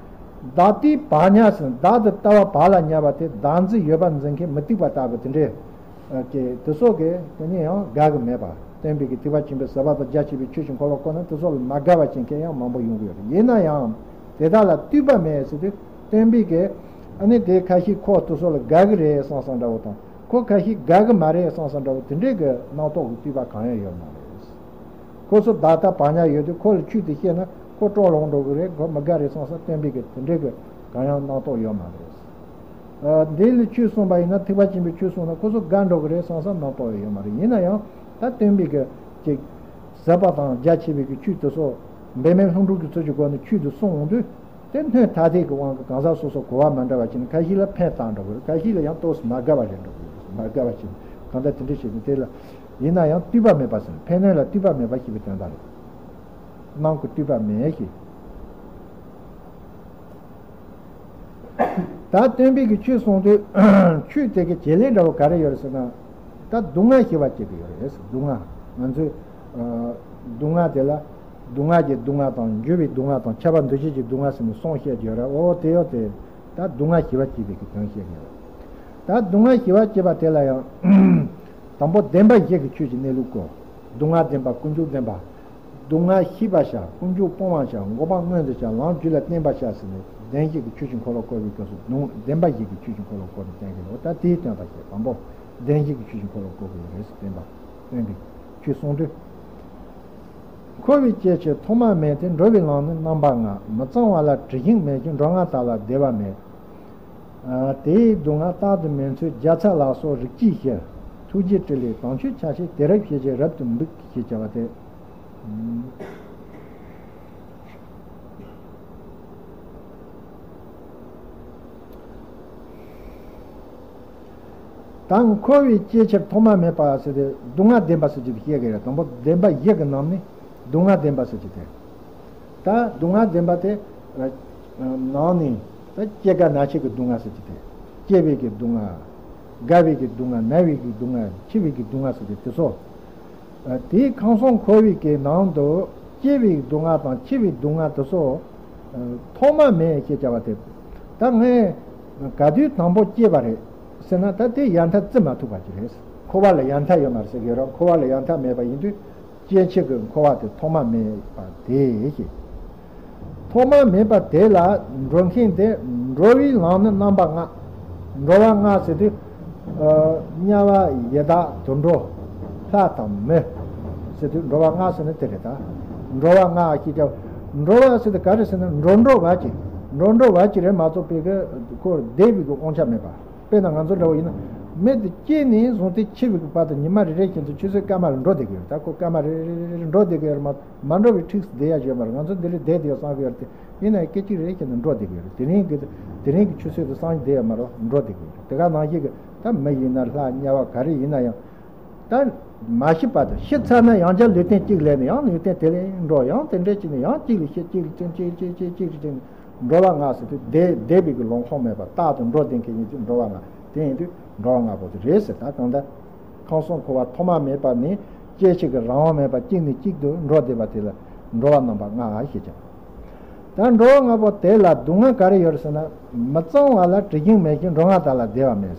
བདག་ལྟའི་བག་ཉལ་ཟེར། བདག་ཏུ་ལྟ་བ་བག་ལ་ཉལ་བ་དེ། བདག་འཛིན་ཡོད་པར་འཛིན་མཁན་མུ་སྟེགས་པ་ལྟ་བུ་དེ་འདྲས་ཀྱི་དེ་ཚོ་གིས་དེ་ནས་ཡང་དགའ་གི་མེད་པ། སྟོན་པའི་གི་ཐེག་པ་ཆེན་པོའི་ཟབ་པ་དང་རྒྱ་ཆེ་བའི་ཆོས་ཀྱི་འཁོར་ལོ་བསྐོར་ན་དེ་ཚོ་ལ་མ་དགའ་བ་བྱེད་མཁན་ཡང་མང་པོ་ཡོང་གི་ཡོད་རེད། ཡིན་ན་ཡང་དེ་དག་ལ་བཏུས་པ་མེད་ཟེར་དུས་སྟོན་པའི་གི་ཨ་ནི་དེ་ཁ་ཤས་ཁོ་དེ་ཚོ་ལ་དགའ་གི་རེད་བསམ་བསམ་འདྲ་བོ་དང་། ཁོ་ཁ་ཤས་དགའ་གི་མ་རེད་བསམ་བསམ་འདྲ་བོ་དེ་འདྲས་གི་རྣམ་རྟོག་གི་བཏུས་པ་གང་ཡང་ཡོད་མ་རེད། ཁོ་ཚོ་བདག་ལྟ་བག་ཉལ་ཡོད་དུས་ཁོ་ལ་ཆོས་དེ་བཤད་ན་ཁོ་སྤྲོ་ལངས་འགྲོ་གི་རེད། ཁོ་མི་དགའ་རེད་བསམ་བསམ་སྟོན་པའི་གི་དེ་འདྲའི་གི་གང་ཡང་རྣམ་རྟོག་ཡོད་མ་རེད། ཨ། འདི་ལ་ཆོས་གསུངས་པ་ཡིན་ན་ཐེག་པ་ཆེན་པོའི་ཆོས་གསུངས་ན་ཁོ་ཚོ་དགའ་འགྲོ་གི་རེད་བསམ་བསམ་རྣམ་རྟོག་ཡོད་མ་རེད། ཡིན་ན་ཡང་ད་སྟོན་པའི་གི་ཅིག་ཟབ་པ་དང་རྒྱ་ཆེ་བའི་གི་ཆོས་དེ་ཚོ་འབད་མེད་ལྷུན་གྲུབ་ཀྱི་ཚུལ་གྱི་སྒོ་ནས་ཆོས་དེ་གསུངས་འོང་དུས། དེ་སྣོད་ཐ་དད་ཀྱི་དབང་གིས་གང་ཟག་སོ་སོ་གོ་བ་མ་འདྲ་བ་བྱས་ནས་ཁ་ཤས་ལ་ཕན་བཏགས་འགྲོ་གི་རེད། ཁ་ཤས་ལ་ཡང་ཏོག་ཙམ་མ་དགའ་བ་རེད་འགྲོ་གི་རེད། མ་དགའ་བ་བྱས་ནས་གང་ལྟར་དེ་འདྲ་བྱས་ནས་དེ་ལ་ཡིན་ན་ཡང་ལྟོས་པ་མེད་པ་ཟེར་ན་ཕན་གནོད་ལ་ལྟོས་པ་མེད་པ་ཞེས་པའི་དོན་དག་རེད། ནང་གི་ལྟོས་པ་མེད་ཞེས། ད་སྟོན་པའི་གི་ཆོས་གསུང་དུས་ཆོས་དེ་གི་བྱེད་ལས་འདྲ་བོ་ག་རེ་ཡོད་རེད་ཟེར་ན། ད་སྡུག་བསྔལ་ཞི་བ་བྱེད་ཀྱི་ཡོད་རེད། སྡུག་བསྔལ་ང་ཚོས་ཨ་སྡུག་བསྔལ་དེ་ལ། སྡུག་བསྔལ་གྱི་སྡུག་བསྔལ་དང་། འགྱུར་བའི་སྡུག་བསྔལ་དང་། ཁྱབ་པ་འདུ་བྱེད་ཀྱི་སྡུག་བསྔལ་ཟེར་ནས་གསུམ་བཤད་ཀྱི་ཡོད་རེད། འོ་དེ་ཡོད་དེ། ད་སྡུག་བསྔལ་ཞི་བ་སྐྱེད་པའི་གི་དོན་བཤད་ཀྱི་ཡོད་རེད། ད་སྡུག་བསྔལ་ཞི་བ་སྐྱེད་པ་དེ་ལ་ཡང་། དང་པོ་བདེན་པ་བཞི་གི་ཆོས་ཀྱི་གནས་ལུགས་སྐོར། སྡུག་བསྔལ་བདེན་པ། ཀུན་འབྱུང་བདེན་པ། སྡུག་བསྔལ་ཤེས་པར་བྱ། ཀུན་འབྱུང་སྤོང་བར་བྱ། འགོག་པ་མངོན་དུ་བྱ། ལམ་རྒྱུད་ལ་བརྟེན་པར་བྱ་ཟེར་ནས་བདེན་བཞི་གི་ཆོས་ཀྱི་འཁོར་ལོ་བསྐོར་བའི་སྐབས་སུ། སྡུག་བདེན་པ་བཞི་གི་ཆོས་ཀྱི་འཁོར་ལོ་བསྐོར་ནས་བསྟན་གྱི་རེད། ད་དེའི་དོན་དག་བཤད། དང་པོ་བདེན་བཞི་གི་ཆོས་ཀྱི་འཁོར་ལོ་བསྐོར་དགོས་རེད་ཟེར། བདེན་པ་བསྟན་པའི་ཆོས་གསུང་དུས། འཁོར་བའི་སྐྱེ་འཆི་ཐོག་མ་མེད་དེ། འགྲོ་བའི་ལམ་ནི་རྣམ་པ་ལྔ། མི་གཙང་བ་ལ་དྲི་ཞིམ་མེད་ཅིང་། འགྲོ་ལྔ་དག་ལ་བདེ་བ་མེད། ཨ། དེའི་སྡུག་བསྔལ་རྟག་ཏུ་མི་འཚོལ། རྒྱ་ཚ་ལ་སོགས་རིགས་ཀྱིས་ཞི། ཐུགས་རྗེ་ཀྲི་ལའི་དམ་ཆོས་ཆ་ཤས། དེ་རབ་ཤེས་བྱས་རབ་ཏུ་འབིགས། ཞེས་བྱ་བ་སྟེ། ད་འཁོར་བའི་སྐྱེ་འཆི་ཐོག་མ་མེད་པ་ཟེར་ཏེ། སྡུག་བསྔལ་བདེན་པ་ཟེར་གྱི་དེ་བཤད་ཀྱི་རེད། དང་པོ་བདེན་པ་བཞི་གི་ནང་ནས་སྡུག་བསྔལ་བདེན་པ་ཟེར་གྱི་དེ། ད་སྡུག་བསྔལ་བདེན་པ་དེ་ནང་ནས། ད་སྐྱེ་རྒ་ན་འཆི་གི་སྡུག་བསྔལ་ཟེར་གྱི་དེ། སྐྱེ་བའི་གི་སྡུག་བསྔལ། རྒ་བའི་གི་སྡུག་བསྔལ། ན་བའི་གི་སྡུག་བསྔལ། འཆི་བའི་གི་སྡུག་བསྔལ་ཟེར་གྱི་དེ་ཚོ། ཨ། དེའི་ཁམས་གསུམ་འཁོར་བའི་གི་ནང་དུ་སྐྱེ་བའི་སྡུག་བསྔལ་དང་འཆི་བའི་སྡུག་བསྔལ་དེ་ཚོ། ཨ། ཐོག་མ་མེད་ཅེས་བྱ་བ་དེ། ད་ངས་ག་དུས་དང་པོ་སྐྱེས་པ་རེད་ཟེར་ན། ད་དེ་ཡར་མཐའ་བརྩི་མ་ཐུབ་པ་ཅིག་རེད། འཁོར་བ་ལ་ཡར་མཐའ་ཡོད་མ་རེད་ཟེར་གྱི་ཡོད་རེད། འཁོར་བ་ལ་ཡར་མཐའ་མེད་པ་ཡིན་དུས། སྐྱེ་འཆི་གི་འཁོར་བ་དེ་ཐོག་མ་མེད་པ་དེ་ཞེས། ཐོག་མ་མེད་པ་དེ་ལ་འགྲོ་མཁན་དེ། འགྲོ་བའི་ལམ་ནི་རྣམ་པ་ལྔ། འགྲོ་བ་ལྔ་ཟེར་དུས། ཨ། དམྱལ་བ་ཡི་དྭགས་དུད་འགྲོ་ལྷ་དང་མི་ཟེར་དུས། འགྲོ་བ་ལྔ་ཟེར་ན་དེ་རེད། ད་འགྲོ་བ་ལྔ་ཞེས་བྱ། འགྲོ་བ་ཟེར་དུས་ག་རེ་ཟེར་ན། འགྲོ་འགྲོ་བ་ཅིག་འགྲོ་འགྲོ་བ་ཅིག་རེད་མ་གཏོགས་པའི་གི་ཁོ་བསྡད་པའི་གི་དབང་ཆ་མེད་པ། དཔེར་ན་ང་ཚོ་འདྲ་བོ་ཡིན་ན། མི་དེ་སྐྱེས་ནས་བཟུང་སྟེ་འཆི་བའི་གི་བར་དུ་ཉི་མ་རེ་རེ་བཞིན་དུ་ཆུ་ཚོད་སྐར་མ་རེ་འགྲོ་བསྡད་ཀྱི་ཡོད། ད་ཁོ་སྐར་མ་རེ་རེ་རེ་རེ་འགྲོ་བསྡད་ཀྱི་ཡོད་རེད་མ། མ་འགྲོ་བའི་ཁྲིགས་སུ་བསྡད་ཡ་ཡོད་མ་རེད། ང་ཚོ་འདི་རེ་བསྡད་དེ་ཡོད་བསམ་གྱི་ཡོད་རེད་དེ། ཡིན་ན་ཡང་སྐད་ཅིག་རེ་རེ་བཞིན་དུ་འགྲོ་བསྡད་ཀྱི་ཡོད་རེད། དེ་རིང་གི་དེ་རིང་གི་ཆུ་ཚོད་དུ་བསམ་བསྡད་ཡོད་མ་རེད། འགྲོ་བསྡད་ཀྱི་ཡོད་རེད། དེ་ག་ནང་བཞིན་གྱི་ད་མི་ཡིན་ན་ལྷ་དམྱལ་བ་ག་རེ་ཡིན་ན་ཡང་། ད་མ་ཤི་བར་དུ། ཤི་ཚར་ན་ཡང་བསྐྱར་ལུས་རྟེན་གཅིག་ལེན་ནས་ཡང་ལུས་རྟེན་དེ་ལ་འགྲོ། ཡང་དེ་འདྲ་བྱས་ནས་ཡང་གཅིག་ལ་ཤི། གཅིག་ལ་བྱུང་། གཅིག་གཅིག་གཅིག་གཅིག་ལ་བྱུང་། འགྲོ་བ་ལྔ་ཟེར་དུས་བསྡད་བསྡད་པའི་གི་ལོང་ཁོང་མེད་པ། རྟག་ཏུ་འགྲོ་བསྡད་མཁན་ཡིན་དུས་འགྲོ་བ་ལྔ། དེ་ཡིན་དུས་འགྲོ་བ་ལྔ་པོ་དེ་རེད་ཟེར། ད་གང་ལྟར་ཁམས་གསུམ་འཁོར་བ་ཐོག་མ་མེད་པ་ནས་སྐྱེ་འཆི་གི་རང་དབང་མེད་པ། གཅིག་ནས་གཅིག་ཏུ་འགྲོ་བསྡད་པ་དེ་ལ་འགྲོ་བ་རྣམ་པ་ལྔ་ཞེས་བྱ། ད་འགྲོ་བ་ལྔ་པོ་དེ་ལ་སྡུག་བསྔལ་ག་རེ་ཡོད་རེད་ཟེར་ན། མི་གཙང་བ་ལ་དྲི་ཞིམ་མེད་ཅིང་། འགྲོ་ལྔ་དག་ལ་བདེ་བ་མེད།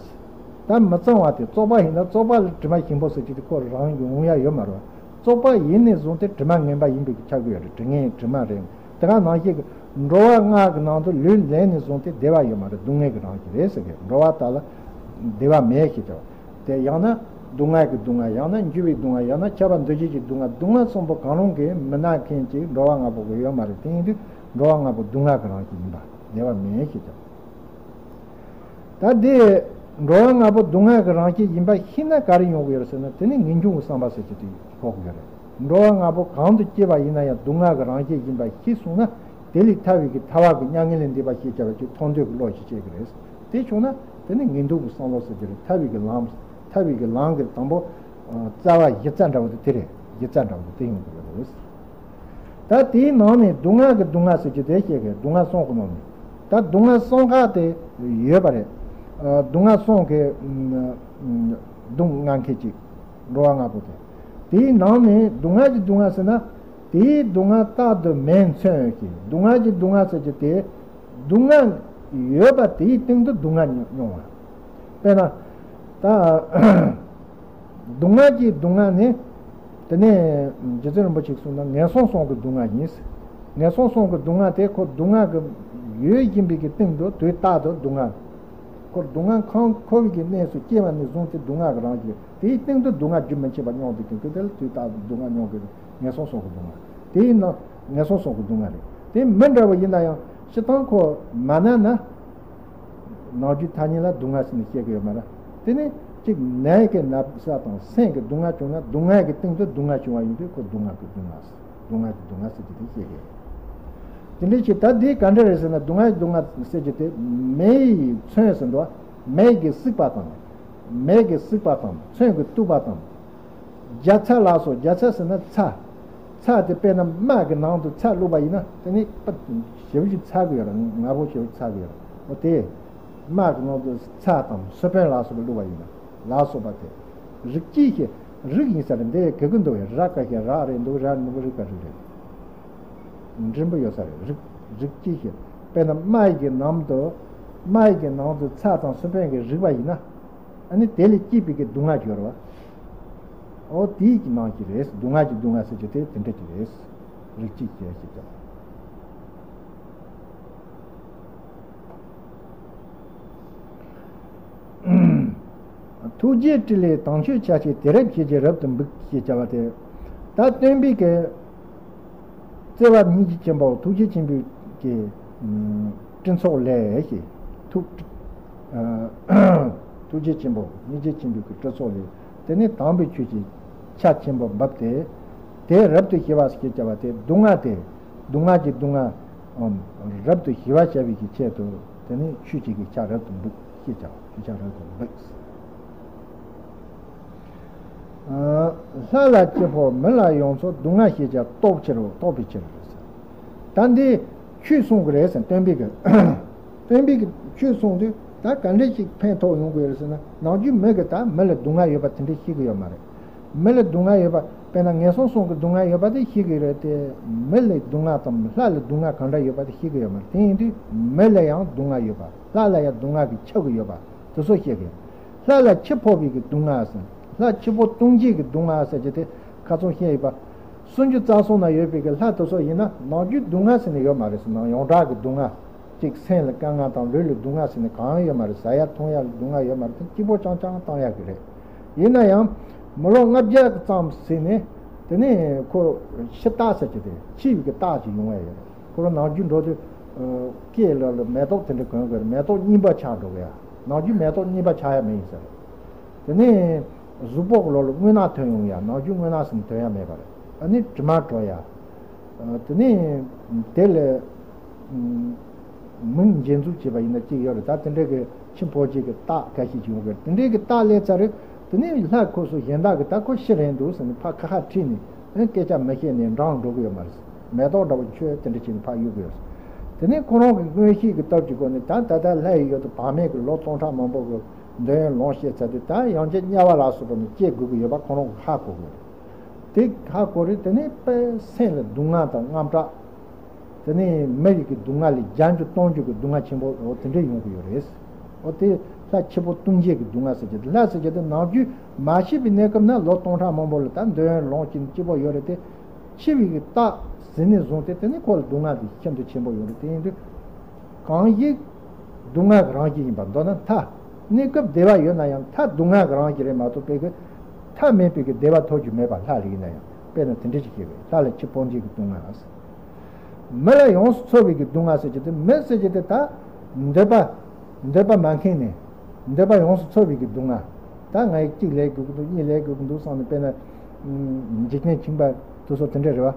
ད་མི་གཙང་བ་དེ། བཙོག་པ་ཡིན་ན་བཙོག་པ་ལ་དྲི་མ་ཞིམ་པོ་ཟེར་གྱི་དེ་ཁོ་རང་ཡོང་ཡ་ཡོད་མ་རེད། བཙོག་པ་ཡིན་ནས་བཟུང་སྟེ་དྲི་མ་ངན་པ་ཡིན་པའི་ཆགས་ཀྱི་ཡོད་རེད། དྲི་ངན་དྲི་མ་རེད། དེ་ག་ནང་བཞིན་གྱི་འགྲོ་བ་ལྔ་གི་ནང་དུ་ལུས་ལེན་ནས་བཟུང་སྟེ་བདེ་བ་ཡོད་མ་རེད། སྡུག་བསྔལ་གྱི་རང་བཞིན་རེད་ཟེར་གི། འགྲོ་བ་དག་ལ་བདེ་བ་མེད་ཞེས་བྱ་བ། དེ་ཡང་ན་སྡུག་བསྔལ་གྱི་སྡུག་བསྔལ། ཡང་ན་འགྱུར་བའི་སྡུག་བསྔལ། ཡང་ན་ཁྱབ་པ་འདུ་བྱེད་ཀྱི་སྡུག་བསྔལ། སྡུག་བསྔལ་གསུམ་པོ་གང་རུང་གིས་མི་ན་མཁན་ཅིག་འགྲོ་བ་ལྔ་པོ་གི་ཡོད་མ་རེད། དེ་ཡིན་དུས་འགྲོ་བ་ལྔ་པོ་སྡུག་བསྔལ་གྱི་རང་བཞིན་ཡིན་པ། བདེ་བ་མེད་ཞེས་བྱ་བ། ད་དེ་འགྲོ་བ་ལྔ་པོ་སྡུག་བསྔལ་གྱི་རང་བཞིན་ཡིན་པ་ཤེས་ན་ག་རེ་ཡོང་གི་ཡོད་རེད་ཟེར་ན། དེ་ནི་ངེས་འབྱུང་གི་བསམ་པ་ཟེར་གྱི་དེ་ཕོག་གི་ཡོད་རེད། འགྲོ་བ་ལྔ་པོ་གང་དུ་སྐྱེས་པ་ཡིན་ན་ཡང་སྡུག་བསྔལ་གྱི་རང་བཞིན་ཡིན་པ་ཤེས་སོང་ན། དེ་ལས་ཐར་བའི་གི་ཐར་པ་གི་མྱ་ངན་ལས་འདས་པ་ཞེས་བྱ་བའི་གི་ཐོབ་འདོད་ཀྱི་བློ་ཞིག་སྐྱེ་གི་རེད། དེ་བྱུང་ན་དེ་ནི་ངེས་འབྱུང་གི་བསམ་བློ་ཟེར་གྱི་རེད། ཐར་བའི་གི་ལམ། ཐར་བའི་གི་ལམ་གྱི་དང་པོ། ཨ། རྩ་བ་གཞི་རྩ་འདྲ་བོ་དེ་དེ་རེད། གཞི་རྩ་འདྲ་བོ་དེ་དེ་ཡོང་གི་ཡོད་རེད། ད་དེའི་ནང་ནས་སྡུག་བསྔལ་གྱི་སྡུག་བསྔལ་ཟེར་གྱི་དེ་བཤད་གི། སྡུག་བསྔལ་གསུམ་གྱི་ནང་ནས། ད་སྡུག་བསྔལ་གསུམ་ཀ་དེ་ཡོད་པ་རེད། ཨ། སྡུག་བསྔལ་གསུམ་གྱི་སྡུག་བསྔལ་མཁན་ཅིག་འགྲོ་བ་ལྔ་པོ་དེ། དེའི་ནང་ནས་སྡུག་བསྔལ་གྱི་སྡུག་བསྔལ་ཟེར་ན། དེའི་སྡུག་བསྔལ་རྟག་ཏུ་མི་འཚོལ་ཞིང་། སྡུག་བསྔལ་གྱི་སྡུག་བསྔལ་ཟེར་གྱི་དེ། སྡུག་བསྔལ་ཡོད་པ་དེའི་སྟེང་དུ་སྡུག་བསྔལ་མྱོང་བ། དཔེར་ན། ད་སྡུག་བསྔལ་གྱི་སྡུག་བསྔལ་ནི། དེ་ནས་རྗེ་བཙུན་རིན་པོ་ཆེས་གསུངས་ན་ངན་སོང་གསུམ་གྱི་སྡུག་བསྔལ་ཡིན། ངན་སོང་གསུམ་གྱི་སྡུག་བསྔལ་དེ་ཁོ་སྡུག་བསྔལ་གྱི་ཡོད་བཞིན་པའི་གི་སྟེང་དུ་དུས་རྟག་ཏུ་སྡུག་བསྔལ། ཁོ་སྡུག་བསྔལ་ཁམས་འཁོར་བའི་གི་གནས་སུ་སྐྱེ་བ་ནས་བཟུང་སྟེ་སྡུག་བསྔལ་གྱི་རང་བཞིན། དེའི་སྟེང་དུ་སྡུག་བསྔལ་རྒྱུན་མི་འཆད་པ་མྱོང་བསྡད་ཀྱི་འདུག་དེ་ལ་དུས་རྟག་ཏུ་སྡུག་བསྔལ་མྱོང་གི་རེད། ངན་སོང་གསུམ་གྱི་སྡུག་བསྔལ། དེ་ཡིན་ན་ངན་སོང་གསུམ་གྱི་སྡུག་བསྔལ་རེད། དེ་མི་འདྲ་བ་ཡིན་ན་ཡང་སྤྱིར་བཏང་ཁོ་མ་ན་ན། ནམ་རྒྱུན་ཐ་སྙད་ལ་སྡུག་བསྔལ་ཟེར་ནས་བཤད་ཀྱི་ཡོད་མ་རེད། དེ་ནི་གཅིག་ནད་ཀྱི་ན་ཚ་དང་སེམས་ཀྱི་སྡུག་བསྔལ་བྱུང་ན། སྡུག་བསྔལ་གྱི་སྟེང་དུ་སྡུག་བསྔལ་བྱུང་བ་ཡིན་དུས་ཁོ་སྡུག་བསྔལ་གྱི་སྡུག་བསྔལ། སྡུག་བསྔལ་གྱི་སྡུག་བསྔལ་ཟེར་གྱི་དེ་བཤད་ཀྱི་ཡོད། དེ་འདྲ་བྱས། ད་འདི་ག་འདྲ་རེད་ཟེར་ན། སྡུག་བསྔལ་གྱི་སྡུག་བསྔལ་ཟེར་གྱི་དེ་མེ་ཡིས་མཚོན་ཟེར་འདུག་མེ་གིས་བསྲེགས་པ་དང་། མེ་གིས་བསྲེགས་པ་དང་མཚོན་གྱིས་གཏུབས་པ་དང་། རྒྱ་ཚ་ལ་སོགས། རྒྱ་ཚ་ཟེར་ན་ཚྭ། ཚྭ་དེ་དཔེར་ན་མར་གྱི་ནང་དུ་ཚྭ་བླུགས་པ་ཡིན་ན་དེ་ནི་ཞེ་པོ་ཅིག་ཚ་གི་ཡོད་རེད། ངར་པོ་ཞེ་པོ་ཚ་གི་ཡོད་རེད། འོ་དེ་མར་གྱི་ནང་དུ་ཚྭ་དང་སི་པན་ལ་སོགས་པ་བླུགས་པ་ཡིན་ན་ལ་སོགས་པ་དེ། རིགས་ཀྱིས་ཞི། རིགས་ཡིན་ས་རེད། འདི་གི་གུ་འདུག་བས། ར་ཀ་ཞབས་ཀྱུ་རག་རེད་འདུག་ར་ནི་རིགས་ཀྱི་རིགས་རེད། འབྲིང་པོ་ཡོད་ས་རེད། རིགས་རིགས་གཅིག་ཞིག་དཔེར་ན་རྨ་ཡི་གི་ནང་དུ་རྨ་ཡི་གི་ནང་དུ་ཚྭ་དང་སོལ་པའི་གི་རིགས་པ་ཡིན་ན། ཨ་ནི་དེ་ལས་སྐྱེས་པའི་གི་སྡུག་བསྔལ་སྦྱོར་བ། འོ་དེའི་གི་ནང་གི་རེད། སྡུག་བསྔལ་གྱི་སྡུག་བསྔལ་ཟེར་གྱི་དེ་དེ་འདྲ་གི་རེད། རིགས་གཅིག་ཞེས་ཞེས་བྱ། ཐུགས་རྗེའི་སྤྲིན་ལས་དྭངས་བཅུད་ཆ་ཤས་དེ་རབ་ཤེས་ཀྱི་རབ་ཏུ་འབུད་ཞེས་བྱ་བ་སྟེ། ད་སྟོན་པའི་གི་བརྩེ་བ་སྙིང་རྗེ་ཆེན་པོ་ཐུགས་རྗེ་ཆེན་པོའི་གི་སྤྲིན་ཚོགས་ལས་ཞེས་ཐུགས་ཐུགས་རྗེ་ཆེན་པོ་སྙིང་རྗེ་ཆེན་པོའི་གི་སྤྲིན་ཚོགས་ལས། དེ་ནི་དྭངས་པའི་ཆུ་ཞིག་ཆ་ཆེན་པོ་འབབ་སྟེ། དེ་རབ་ཏུ་ཞི་བ་ཞེས་བྱ་བ་སྟེ་སྡུག་བསྔལ་དེ། སྡུག་བསྔལ་གྱི་སྡུག་བསྔལ། ཨམ། རབ་ཏུ་ཞི་བར་བྱ་བའི་གི་ཆེད་དུ། དེ་ནི་ཆུ་གཅིག་གིས་ཆར་རབ་ཏུ་འབུད་ཅེས་བྱ་བ། ཆུ་ཆར་རབ་ཏུ་འབུད། ཨ། ལྷ་ལ་འཆི་འཕོ་མི་ལ་ཡོངས་སུ་སྡུག་བསྔལ་ཞེས་བྱ་རྟོགས་ཕྱིར་རོ། རྟོགས་པའི་ཕྱིར་རེད་ཟེར། ད་འདི་ཆོས་གསུང་གི་རེད་ཟེར། སྟོན་པའི་གི་སྟོན་པའི་གི་ཆོས་གསུང་དུས་ད་ག་འདྲ་ཞིག་ཕན་ཐོགས་ཡོང་གི་ཡོད་རེད་ཟེར་ན། ནམ་རྒྱུན་མི་གི་ད་མི་ལ་སྡུག་བསྔལ་ཡོད་པ་དེ་འདྲ་ཤེས་གི་ཡོད་མ་རེད། མི་ལ་སྡུག་བསྔལ་ཡོད་པ། དཔེར་ན་ངན་སོང་གསུམ་གྱི་སྡུག་བསྔལ་ཡོད་པ་དེ་ཤེས་ཀྱི་རེད་དེ། མི་ལ་སྡུག་བསྔལ་དང་ལྷ་ལ་སྡུག་བསྔལ་གང་འདྲ་ཡོད་པ་དེ་ཤེས་ཀྱི་ཡོད་མ་རེད། དེ་ཡིན་དུས་མི་ལ་ཡང་སྡུག་བསྔལ་ཡོད་པ། ལྷ་ལ་ཡང་སྡུག་བསྔལ་གྱི་ཁྱབ་ཀྱི་ཡོད་པ་དེ་ཚོ་ཤེས་ཀྱི་ཡོད། ལྷ་ལ་འཆི་འཕོ་བའི་གི་སྡུག་བསྔལ་ཟེར། ལྷ་འཆི་འཕོ་ལྟུང་བྱེད་ཀྱི་སྡུག་བསྔལ་ཟེར་གྱི་དེ་ཁ་ཚོན་བཤད་ཡོད་པ། སུམ་ཅུ་རྩ་གསུམ་ན་ཡོད་པའི་གི་ལྷ་དེ་ཚོ་ཡིན་ན་ནམ་རྒྱུན་སྡུག་བསྔལ་ཟེར་ནས་ཡོད་མ་རེད་ཟེར། ནམ་ཡོངས་གྲགས་ཀྱི་སྡུག་བསྔལ། གཅིག་སེམས་ལ་དཀའ་ངལ་དང་ལུས་ལ་སྡུག་བསྔལ་ཟེར་ནས་གང་ཡང་ཡོད་མ་རེད། ཟ་ཡ་འཐུང་ཡ་ལ་སྡུག་བསྔལ་ཡོད་མ་རེད། དེ་སྐྱིད་པོ་རྐྱང་རྐྱང་བཏང་ཡག་གི་རེད། ཡིན་ན་ཡང་མི་ལོ་ལྔ་བརྒྱ་ཙམ་ཟིན་ནས། དེ་ནས་ཁོ་འཆི་རྟགས་ཟེར་གྱི་དེ་འཆི་བའི་གི་རྟགས་ཅིག་ཡོང་བ་ཡོད་རེད། ཁོ་རང་ནམ་རྒྱུན་འགྲོ་དུས་སྐེ་ལ་ལ་མེ་ཏོག་དེ་འདྲ་གོན་དགོས་རེད། མེ་ཏོག་རྙིང་པ་ཆགས་འགྲོ་གི་ཡ། ནམ་རྒྱུན་མེ་ཏོག་རྙིང་པ་ཆགས་ཡ་མེད་ཡིན་ཟེར། དེ་ནས་གཟུགས་པོ་ལོ་ལ་རྔུལ་ནག་ཐོན་ཡོང་ཡ། ནམ་རྒྱུན་རྔུལ་ནག་ཟིན་ཐོན་ཡ་མེད་པ་རེད། ཨ་ནི་དྲི་མ་བྲོ་ཡ། དེ་ནས་དེ་ལས་མིང་འཇལ་འཛུགས་བྱས་པ་ཡིན་ན་གཅིག་ཡོད་རེད། ད་དེ་འདྲའི་གི་འཆི་འཕོ་བྱེད་ཀྱི་རྟགས་འགའ་ཤས་ཅིག་ཡོང་གི་རེད། དེ་འདྲའི་གི་རྟགས་སླེབས་ཚར་རེད། དེ་ནས་ལྷ་ཁོ་ཚོ་གཞན་དག་གི་ད་ཁོ་ཤི་རན་འདུག་ཟེར་ནས་ཕར་ཁ་ཁ་ཁྲིད་ནས། ཨ་ནི་སྐད་ཆ་མི་བཤད་ནས་འགྲངས་འགྲོ་གི་ཡོད་མ་རེད། མེ་ཏོག་འདྲ་བོ་མཆོད་དེ་འདྲ་བྱས་ནས་ཕར་གཡུག་གི་ཡོད་རེད། དེ་ནས་ཁོ་རང་གི་མངོན་ཤེས་ཀྱི་སྟོབས་ཀྱི་སྒོ་ནས་ད་ད་ལྟ་ལྷ་ཡི་ཡུལ་དུ་བག་མེད་ཀྱི་ལོ་སྟོང་ཕྲག་མང་པོ་གི་འདོད་ཡོན་ལོངས་སྤྱད་ཚར་དུས། ད་ཡང་བསྐྱར་དམྱལ་བ་ལ་སོགས་པ་ནས་སྐྱེ་དགོས་ཀྱི་ཡོད་པ་ཁོ་རང་གིས་ཧ་གོ་གི་ཡོད་རེད། དེ་ཧ་གོ་རེད། དེ་ནས་དཔེ་སེམས་ལ་སྡུག་བསྔལ་དང་དངངས་སྐྲག། དེ་ནས་མི་ཡི་གི་སྡུག་བསྔལ་ལས་བརྒྱ་འགྱུར་སྟོང་འགྱུར་གྱི་སྡུག་བསྔལ་ཆེན་པོ་འོ་དེ་འདྲ་ཡོང་གི་ཡོད་རེད། འོ་དེ་ལྷ་འཆི་འཕོ་ལྟུང་བྱེད་ཀྱི་སྡུག་བསྔལ་ཟེར་གྱི་དེ། ལྷ་ཟེར་གྱི་དེ་ནམ་རྒྱུན་མ་ཤི་བའི་གནས་སྐབས་ན་ལོ་སྟོང་ཕྲག་མང་པོ་ལ་ད་འདོད་ཡོན་ལོངས་སྤྱད་ནས་སྐྱིད་པོ་ཡོད་རེད་དེ། འཆི་བའི་གི་རྟགས་ཟིན་ནས་བཟུང་སྟེ་དེ་ནས་ཁོ་ལ་སྡུག་བསྔལ་དེ་ཤིན་ཏུ་ཆེན་པོ་ཡོང་རེད། དེ་ཡིན་དུས་གང་ཞིག་སྡུག་བསྔལ་གྱི་རང་བཞིན་ཡིན་པ། མདོར་ན་མཐའ། གནས་སྐབས་བདེ་བ་ཡོད་ན་ཡང་མཐའ་སྡུག་བསྔལ་གྱི་རང་བཞིན་རེད་མ་གཏོགས་པའི་གི་མཐའ་མེད་པའི་གི་བདེ་བ་ཐོབ་རྒྱུ་མེད་པ། ལྷ་ལ་ཡིན་ན་ཡང་དཔེར་ན་དེ་འདྲ་ཞིག་བཤད་པས། ལྷ་ལ་འཆི་འཕོ་བྱེད་ཀྱི་སྡུག་བསྔལ། མི་ལ་ཡོངས་སུ་འཚོ་བའི་གི་སྡུག་བསྔལ་ཟེར་གྱི་དེ། མི་ཟེར་གྱི་དེ་ད་འདོད་པ་འདོད་པ་མ་ཁེངས་ནས་འདོད་པ་ཡོངས་སུ་འཚོ་བའི་གི་སྡུག་བསྔལ། ད་ང་ཡི་གཅིག་ལས་དགོས་ཀྱི་འདུག་གཉིས་ལས་དགོས་ཀྱི་འདུག་བསམ་ནས། དཔེར་ན་འཇིག་རྟེན་ཁྱིམ་པ་དེ་ཚོ་དེ་འདྲ་རེད་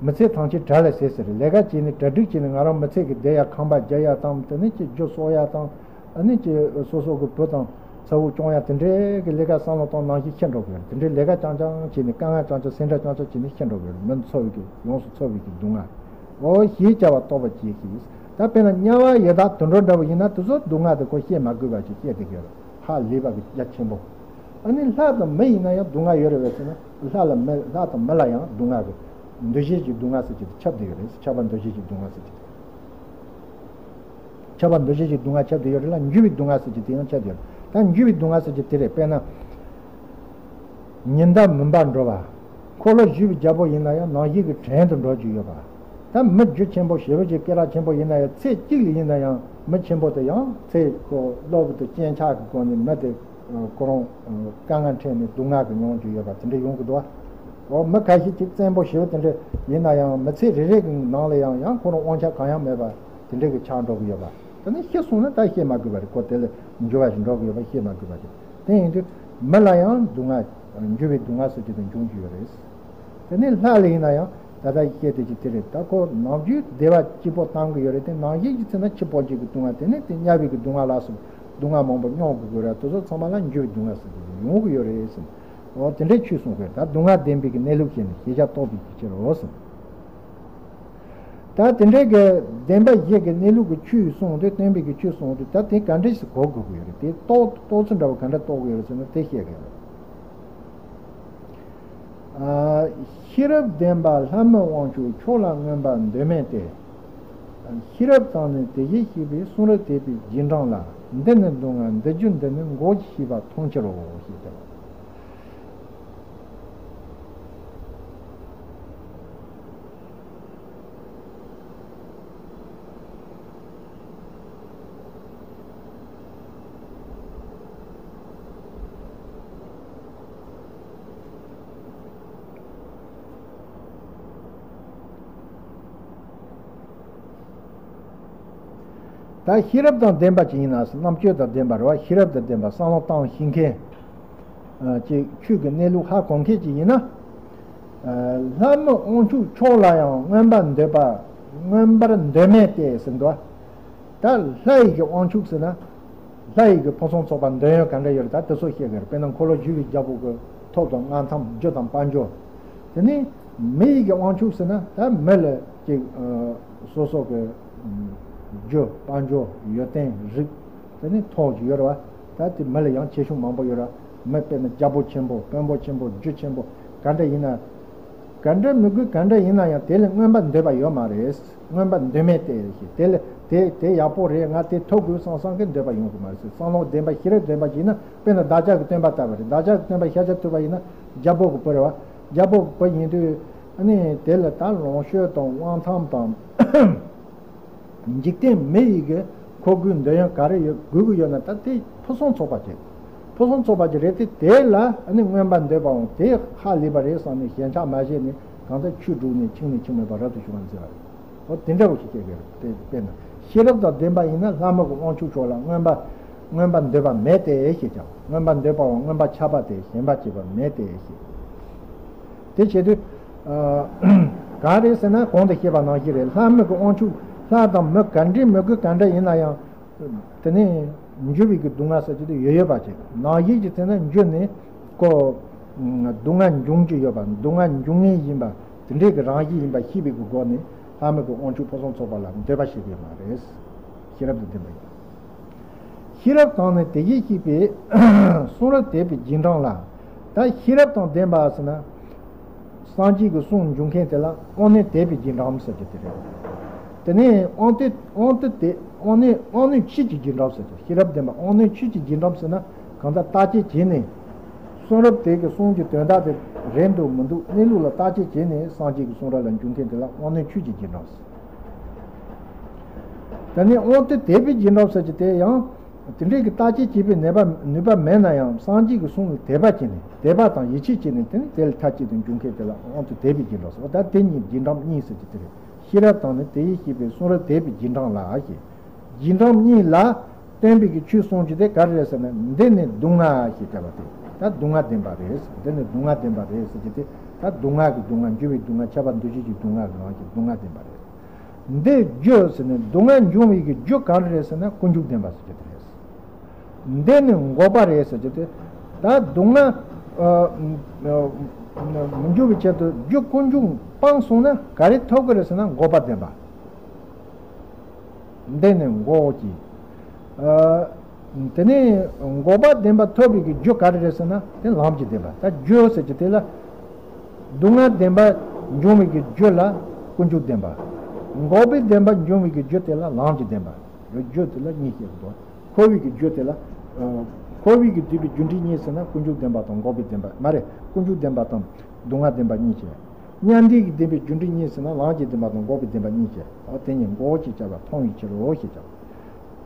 བ། མི་ཚེ་ཐམས་ཅད་གྲལ་ལ་ཟས་ཟེར། ལས་ཀ་བྱས་ནས་གྲ་སྒྲིག་བྱས་ནས་ང་རང་མི་ཚེ་གི་བསྡད་ཡ། ཁང་པ་རྒྱག་ཡ་དང་། དེ་ནས་ཅིག་རྒྱུ་གསོག་ཡ་དང་། ཨ་ནི་ཅིག་སོ་སོ་གི་བུ་དང་ཚ་བོ་སྐྱོང་ཡ་དེ་འདྲའི་གི་ལས་ཀ་བསམ་བློ་གཏོང་ནང་བཞིན་ཤི་འགྲོ་གི་ཡོད་རེད། དེ་འདྲའི་ལས་ཀ་རྐྱང་རྐྱང་བྱས་ནས་དཀའ་ངལ་རྐྱང་རྐྱང་སེམས་ཁྲལ་རྐྱང་རྐྱང་བྱས་ནས་ཤི་འགྲོ་གི་ཡོད་རེད། མི་འཚོ་བའི་གི་ཡོངས་སུ་འཚོ་བའི་གི་སྡུག་བསྔལ། འོ་ཞེས་བྱ་བ་རྟོགས་པར་བྱེད་ཅིང་། ད་དཔེར་ན་དམྱལ་བ་ཡི་དྭགས་དུད་འགྲོ་འདྲ་བོ་ཡིན་ན་དེ་ཚོ་སྡུག་བསྔལ་དེ་ཁོ་བཤད་མ་དགོས་པ་ཞིག་བཤད་བསྡད་ཀྱི་ཡོད་རེད། ཧ་ལས་པ་གི་རྒྱ་ཆེན་པོ། ཨ་ནི་ལྷ་དང་མི་ཡིན་ན་ཡང་སྡུག་བསྔལ་ཡོད་རེད་པས་ཟེར་ན། ལྷ་ལ་མི་ལྷ་དང་མི་ལ་ཡང་སྡུག་བསྔལ་གི་འདུ་བྱེད་ཀྱི་སྡུག་བསྔལ་ཟེར་གྱི་དེ་ཁྱབ་བསྡད་ཡོད་རེད། ཁྱབ་པ་འདུ་བྱེད་ཀྱི་སྡུག་བསྔལ་ཟེར་གྱི་དེ། ཁྱབ་པ་འདུ་བྱེད་ཀྱི་སྡུག་བསྔལ་ཁྱབ་བསྡད་ཡོད་རེད་ལ། འགྱུར་བའི་སྡུག་བསྔལ་ཟེར་གྱི་དེ་ཡང་ཁྱབ་བསྡད་ཡོད་རེད། ད་འགྱུར་བའི་སྡུག་བསྔལ་ཟེར་གྱི་དེ་རེད། དཔེར་ན། ཉི་ཟླ་མུན་པ་འགྲོ་བ། འཁོར་ལོ་བཞུགས་པའི་རྒྱལ་པོ་ཡིན་ན་ཡང་ནམ་ཞིག་གི་བྲན་དུ་འགྲོ་རྒྱུ་ཡོད་པ། ད་མི་རྒྱུ་ཆེན་པོ་ཞེ་པོ་ཅིག་སྐད་གྲགས་ཆེན་པོ་ཡིན་ན་ཡང་ཚེ་གཅིག་ལ་ཡིན་ན་ཡང་མི་ཆེན་པོ་དེ་ཡང་ཚེ་ཁོ་གློ་བུར་དུ་སྐྱེ་འཆི་གི་སྒོ་ནས་མི་དེ་ཁོ་རང་དཀའ་ངལ་འཕྲད་ནས་སྡུག་བསྔལ་གྱི་མྱོང་རྒྱུ་ཡོད་པ་དེ་འདྲ་ཡོང་གི་འདུག་བ། འོ་མི་ཁ་ཤས་ཅིག་བཙན་པོ་ཞེ་པོ་དེ་འདྲ་ཡིན་ན་ཡང་མི་ཚེ་རེ་རེ་གི་ནང་ལ་ཡང་ཡང་ཁོ་རང་དབང་ཆ་གང་ཡང་མེད་པ་དེ་འདྲ་གི་ཆགས་འགྲོ་གི་ཡོད་པ། དེ་ནི་ཤི་སོང་ན་ད་བཤད་མ་དགོས་པ་རེད། ཁོ་དེ་ལ་འགྱུར་བ་ཞིག་འགྲོ་གི་ཡོད་པ་བཤད་མ་དགོས་པ་རེད། དེ་ཡིན་དུས་མི་ལ་ཡང་སྡུག་བསྔལ་འགྱུར་བའི་སྡུག་བསྔལ་ཟེར་རྒྱུ་དེ་འབྱུང་རྒྱུ་ཡོད་རེད། དེ་ནས་ལྷ་ལ་ཡིན་ན་ཡང་ད་ལྟ་བཤད་དེ་ཅི་དེ་རེད། ད་ཁོ་ནམ་རྒྱུན་བདེ་བ་སྐྱིད་པོ་བཏང་གི་ཡོད་རེད། དེ་ནམ་ཞིག་གི་ཚེ་ན་འཆི་འཕོ་བྱེད་ཀྱི་སྡུག་བསྔལ། དེ་ནས་དེ་དམྱལ་བའི་གི་སྡུག་བསྔལ་ལ་སོགས་སྡུག་བསྔལ་མང་པོ་མྱོང་དགོས་ཀྱི་རེད། དེ་ཚོ་ཚང་མ་ལ་འགྱུར་བའི་སྡུག་བསྔལ་ཟེར་གྱི་ཡོང་གི་ཡོད་རེད་ཟེར། འོ་དེ་འདྲའི་ཆོས་གསུངས་པས། ད་སྡུག་བསྔལ་བདེན་པའི་གི་གནས་ལུགས་བཤད་ནས་ཤེས་བྱ་རྟོགས་པའི་གི་ཕྱིར་རོ་ཟེར། ད་དེ་འདྲའི་གི་བདེན་པ་བཞི་གི་གནས་ལུགས་ཀྱི་ཆོས་གསུངས་དུས། སྟོན་པའི་གི་ཆོས་གསུངས་དུས་ད་དེ་ག་འདྲ་ཞིག་གོ་དགོས་ཀྱི་ཡོད་རེད། དེ་རྟོགས་རྟོགས་ཚུལ་འདྲ་བོ་ག་འདྲ་རྟོགས་དགོས་ཡོད་རེད་ཟེར་ན་དེ་བཤད་གི་ཡོད་རེད། ཤེས་རབ་ལྡན་པ་ལྷ་མི་དབང་ཕྱུག་མཆོག་ལ་མངོན་པར་འདོད་མོས་ཏེ། ཤེས་རབ་དང་ནི་དེ་བཞིན་གཤེགས་པའི་གསུང་རབ་དད་པའི་རྗེས་འབྲང་ལ། འདི་ནི་སྡུག་བསྔལ་འདི་རྒྱུ་འདི་ནི་འགོག་ཅེས་ཤེས་པ་མཐོང་ཕྱིར་རོ་ཞེས་བསྟན། ད་ཤེས་རབ་དང་ལྡན་པ་ཅིག་ཡིན་ན་རྣམ་དཔྱོད་དང་ལྡན་པ་རེད་བ། ཤེས་རབ་དང་ལྡན་པ་བསམ་བློ་བཏང་ཤེས་མཁན་ཅིག་ཆོས་ཀྱི་གནས་ལུགས་ཧ་གོ་མཁན་ཅིག་ཡིན་ན། ལྷ་མི་དབང་ཕྱུག་མཆོག་ལ་ཡང་མངོན་པར་འདོད་པ། མངོན་པར་འདོད་མོས་ཏེ་ཟེར་འདུག་ད་ལྷ་ཡི་གི་དབང་ཕྱུག་ཟེར་ན། ལྷ་ཡི་གི་ཕུན་སུམ་ཚོགས་པ་འདོད་ཡོན་ག་འདྲ་ཡོད་རེད། ད་དེ་ཚོ་བཤད་གི་རེད། དཔེར་ན་འཁོར་ལོ་བསྒྱུར་བའི་རྒྱལ་པོ་གི་ཐོབ་དང་མངའ་ཐང་རྒྱུ་དང་དཔལ་འབྱོར། དེ་ནས་མི་ཡི་གི་དབང་ཕྱུག་ཟེར་ན་ད་མི་ལ་ཅིག་སོ་སོ་གི་རྒྱུ་དཔལ་འབྱོར་ཡོན་ཏན་རིགས་དེ་ནས་ཐོབ་ཅིག་ཡོད་རེད་བ། ད་དེ་མི་ལ་ཡང་ཆེ་ཆུང་མང་པོ་ཡོད་རེད། མི་དཔེར་ན་རྒྱལ་པོ་ཆེན་པོ་དཔོན་པོ་ཆེན་པོ་རྒྱུ་ཆེན་པོ་ག་འདྲ་ཡིན་ན། ག་འདྲ་མི་དགོས་ག་འདྲ་ཡིན་ན་ཡང་དེ་ལ་མངོན་པར་འདོད་པ་ཡོད་མ་རེད། མངོན་པར་འདོད་མོས་ཏེ་ཞེས་དེ་ལ་དེ་དེ་ཡག་པོ་རེད། ང་དེ་ཐོབ་དགོས་བསམ་བསམ་གི་འདོད་པ་ཡོང་གི་མ་རེད་ཟེར། བསམ་བློ་ལྡན་པ་ཤེས་རབ་ལྡན་པ་ཞིག་ཡིན་ན་དཔེར་ན་བདག་ཅག་གི་སྟོན་པ་ལྟ་བུ་རེད། བདག་ཅག་གི་སྟོན་པ་ཤཱཀྱ་ཐུབ་པ་ཡིན་ན་རྒྱལ་པོ་གི་བུ་རེད་བ། རྒྱལ་པོ་གི་བུ་ཡིན་དུས་ཨ་ནི་དེ་ལ་ད་ལོངས་སྤྱོད་དང་དབང་ཐང་དང་། འཇིག་རྟེན་མི་ཡི་གི་མཁོ་དགུའི་འདོད་ཡོན་ག་རེ་ཡོད་དགོས་ཀྱི་ཡོད་ན་ད་དེ་ཕུན་སུམ་ཚོགས་པ་ཅིག་ཕུན་སུམ་ཚོགས་པ་ཅིག་རེད་དེ། དེ་ལ་ནི་མངོན་པར་འདོད་པའང་དེ་ཧ་ལས་པ་རེད་བསམ་ནས་ཞེན་ཆགས་མ་བྱས་ནས་གང་ལྟར་ཆོས་སྒྲུབ་ནས་འཆིང་ནས་འཆིང་མེད་པར་རབ་ཏུ་བྱུང་བར་མཛད་པ་རེད། འོ་དེ་འདྲ་བོ་ཞིག་བཤད་ཀྱི་རེད། དེ་དཔེར་ན་ཤེས་རབ་དང་ལྡན་པ་ཡིན་ན་ལྷ་མི་གི་དབང་ཕྱུག་མཆོག་ལ་མངོན་པ་མངོན་པར་འདོད་པ་མེད་དེ་ཞེས་ཀྱང་། མངོན་པར་འདོད་པའང་མངོན་པར་ཆགས་པ་སྟེ་ཞེན་པ་བྱེད་པ་མེད་དེ་ཞེས། དེ་བྱེད་དུས། ཨ། གང་རེད་ཟེར་ན་གོང་དུ་བཤད་པ་ནང་བཞིན་རེད། ལྷ་མི་གི་དབང་ཕྱུག་ལྷ་དང་མི་ག་འདྲའི་མི་དགོས་ག་འདྲ་ཡིན་ན་ཡང་། དེ་ནས་འབྱོར་བའི་གི་སྡུག་བསྔལ་ཟེར་གྱི་དེ་ཡོད་ཡོད་པ་ཅིག་ནང་བཞིན་གྱི་ཚེ་ན་འབྱོར་ནས་ཁོ། སྡུག་བསྔལ་འབྱུང་རྒྱུ་ཡོད་པ། སྡུག་བསྔལ་འབྱུང་ངེས་ཡིན་པ་དེ་འདྲའི་གི་རང་བཞིན་ཡིན་པ་ཤེས་པའི་གི་སྒོ་ནས་ལྷ་མི་གི་དབང་ཕྱུག་ཕུན་སུམ་ཚོགས་པ་ལ་འདོད་པ་བྱེད་ཀྱི་ཡོད་མ་རེད། ཤེས་རབ་དང་ལྡན་པ་ཡིན། ཤེས་རབ་དང་ནི་དེ་བཞིན་གཤེགས་པའི་གསུང་རབ་དད་པའི་རྗེས་འབྲང་ལ། ད་ཤེས་རབ་དང་ལྡན་པ་ཟེར་ན། སངས་རྒྱས་ཀྱི་གསུང་འབྱོན་མཁན་དེ་ལ་དབང་རྣོན་དད་པའི་རྗེས་འབྲང་ཟེར་གྱི་དེ་རེད། དེ་ནས་དབང་རྣོན་དབང་རྣོན་དེ་དབང་རྣོན་དབང་རྣོན་ཆོས་ཀྱི་རྗེས་འབྲང་ཟེར་གྱི། ཤེས་རབ་ལྡན་པ་དབང་རྣོན་ཆོས་ཀྱི་རྗེས་འབྲང་ཟེར་ན་གང་ལྟར་བརྟག་དཔྱད་བྱས་ནས། གསུང་རབ་དེ་གི་གསུང་གི་དོན་དག་དེ་རེད་འདུག་མི་འདུག་གནས་ལུགས་ལ་བརྟག་དཔྱད་བྱས་ནས་སངས་རྒྱས་ཀྱི་གསུང་རབ་ལ་འབྱོན་མཁན་དེ་ལ་དབང་རྣོན་ཆོས་ཀྱི་རྗེས་འབྲང་ཟེར། དེ་ནས་དབང་རྣོན་དད་པའི་རྗེས་འབྲང་ཟེར་གྱི་དེ་ཡང་། དེ་འདྲའི་གི་བརྟག་དཔྱད་བྱེད་པའི་ནུས་པ་ནུས་པ་མེད་ན་ཡང་སངས་རྒྱས་ཀྱི་གསུང་ལ་དད་པ་བྱས་ནས་དད་པ་དང་ཡིད་ཆེས་བྱས་ནས་དེ་ནི་དེ་ལ་མཐའ་གཅིག་ཏུ་འཇུག་མཁན་དེ་ལ་དབང་དུ་དད་པའི་རྗེས་འབྲང་ཟེར་བ། ད་དེ་གཉིས་རྗེས་འབྲང་གཉིས་ཟེར་གྱི་དེ་རེད། ཤེས་རབ་དང་ནི་དེ་ཡིས་བཤད་པའི་གསུང་རབ་དད་པའི་རྗེས་འབྲང་ལ་ཞེས། རྗེས་འབྲང་གཉིས་ལ་སྟོན་པའི་གི་ཆོས་གསུངས་རྒྱུ་དེ་ག་རེ་རེད་ཟེར་ན་འདི་ནི་སྡུག་བསྔལ་ཞེས་བྱ་བ་སྟེ། ད་སྡུག་བསྔལ་བདེན་པ་རེད། འདི་ནི་སྡུག་བསྔལ་བདེན་པ་རེད་ཟེར་གྱི་དེ་ད་སྡུག་བསྔལ་གྱི་སྡུག་བསྔལ་འགྱུར་བའི་སྡུག་བསྔལ་ཁྱབ་པ་འདུ་བྱེད་ཀྱི་སྡུག་བསྔལ་གྱི་རང་བཞིན་སྡུག་བསྔལ་བདེན་པ་རེད། འདི་རྒྱུ་ཟེར་ནས་སྡུག་བསྔལ་འབྱུང་བའི་གི་རྒྱུ་གང་རེད་ཟེར་ན་ཀུན་འབྱུང་བདེན་པ་ཟེར་གྱི་དེ་རེད། འདི་ནི་འགོག་པ་རེད་ཟེར་གྱི་དེ། ད་སྡུག་བསྔལ་ཨ་མི་འབྱུང་བའི་ཆེད་དུ་རྒྱུ་ཀུན་འབྱུང་སྤངས་སོང་ན་ག་རེ་ཐོབ་ཀྱི་རེད་ཟེར་ན་འགོག་པ་བདེན་པ། འདི་ནི་འགོག་གི། ཨ་དེ་ནས་འགོག་པ་བདེན་པ་ཐོབ་པའི་གི་རྒྱུ་ག་རེ་རེད་ཟེར་ན་དེ་ལམ་གྱི་བདེན་པ། ད་རྒྱུ་ཟེར་གྱི་དེ་ལ། སྡུག་བསྔལ་བདེན་པ་འབྱུང་བའི་གི་རྒྱུ་ལ་ཀུན་འབྱུང་བདེན་པ། འགོག་པའི་བདེན་པ་འབྱུང་བའི་གི་རྒྱུ་དེ་ལ་ལམ་གྱི་བདེན་པ། རྒྱུ་དེ་ལ་གཉིས་བཤད་དགོས། འཁོར་བའི་གི་རྒྱུ་དེ་ལ། ཨ་འཁོར་བའི་གི་བསྡུས་པའི་རྒྱུ་འབྲས་གཉིས་ཟེར་ན་ཀུན་འབྱུང་བདེན་པ་དང་འགོག་པའི་བདེན་པ་མ་རེད། ཀུན་འབྱུང་བདེན་པ་དང་སྡུག་བསྔལ་བདེན་པ་གཉིས་བྱས། མཉམ་འབྲེལ་གྱི་བདེན་པའི་རྒྱུ་འབྲས་གཉིས་ཟེར་ན་ལམ་གྱི་བདེན་པ་དང་འགོག་པའི་བདེན་པ་གཉིས་བྱས། འོ་དེ་གཉིས་འགོག་ཅེས་བྱ་བ་མཐོང་བའི་ཕྱིར་རོ་ཞེས་བྱ་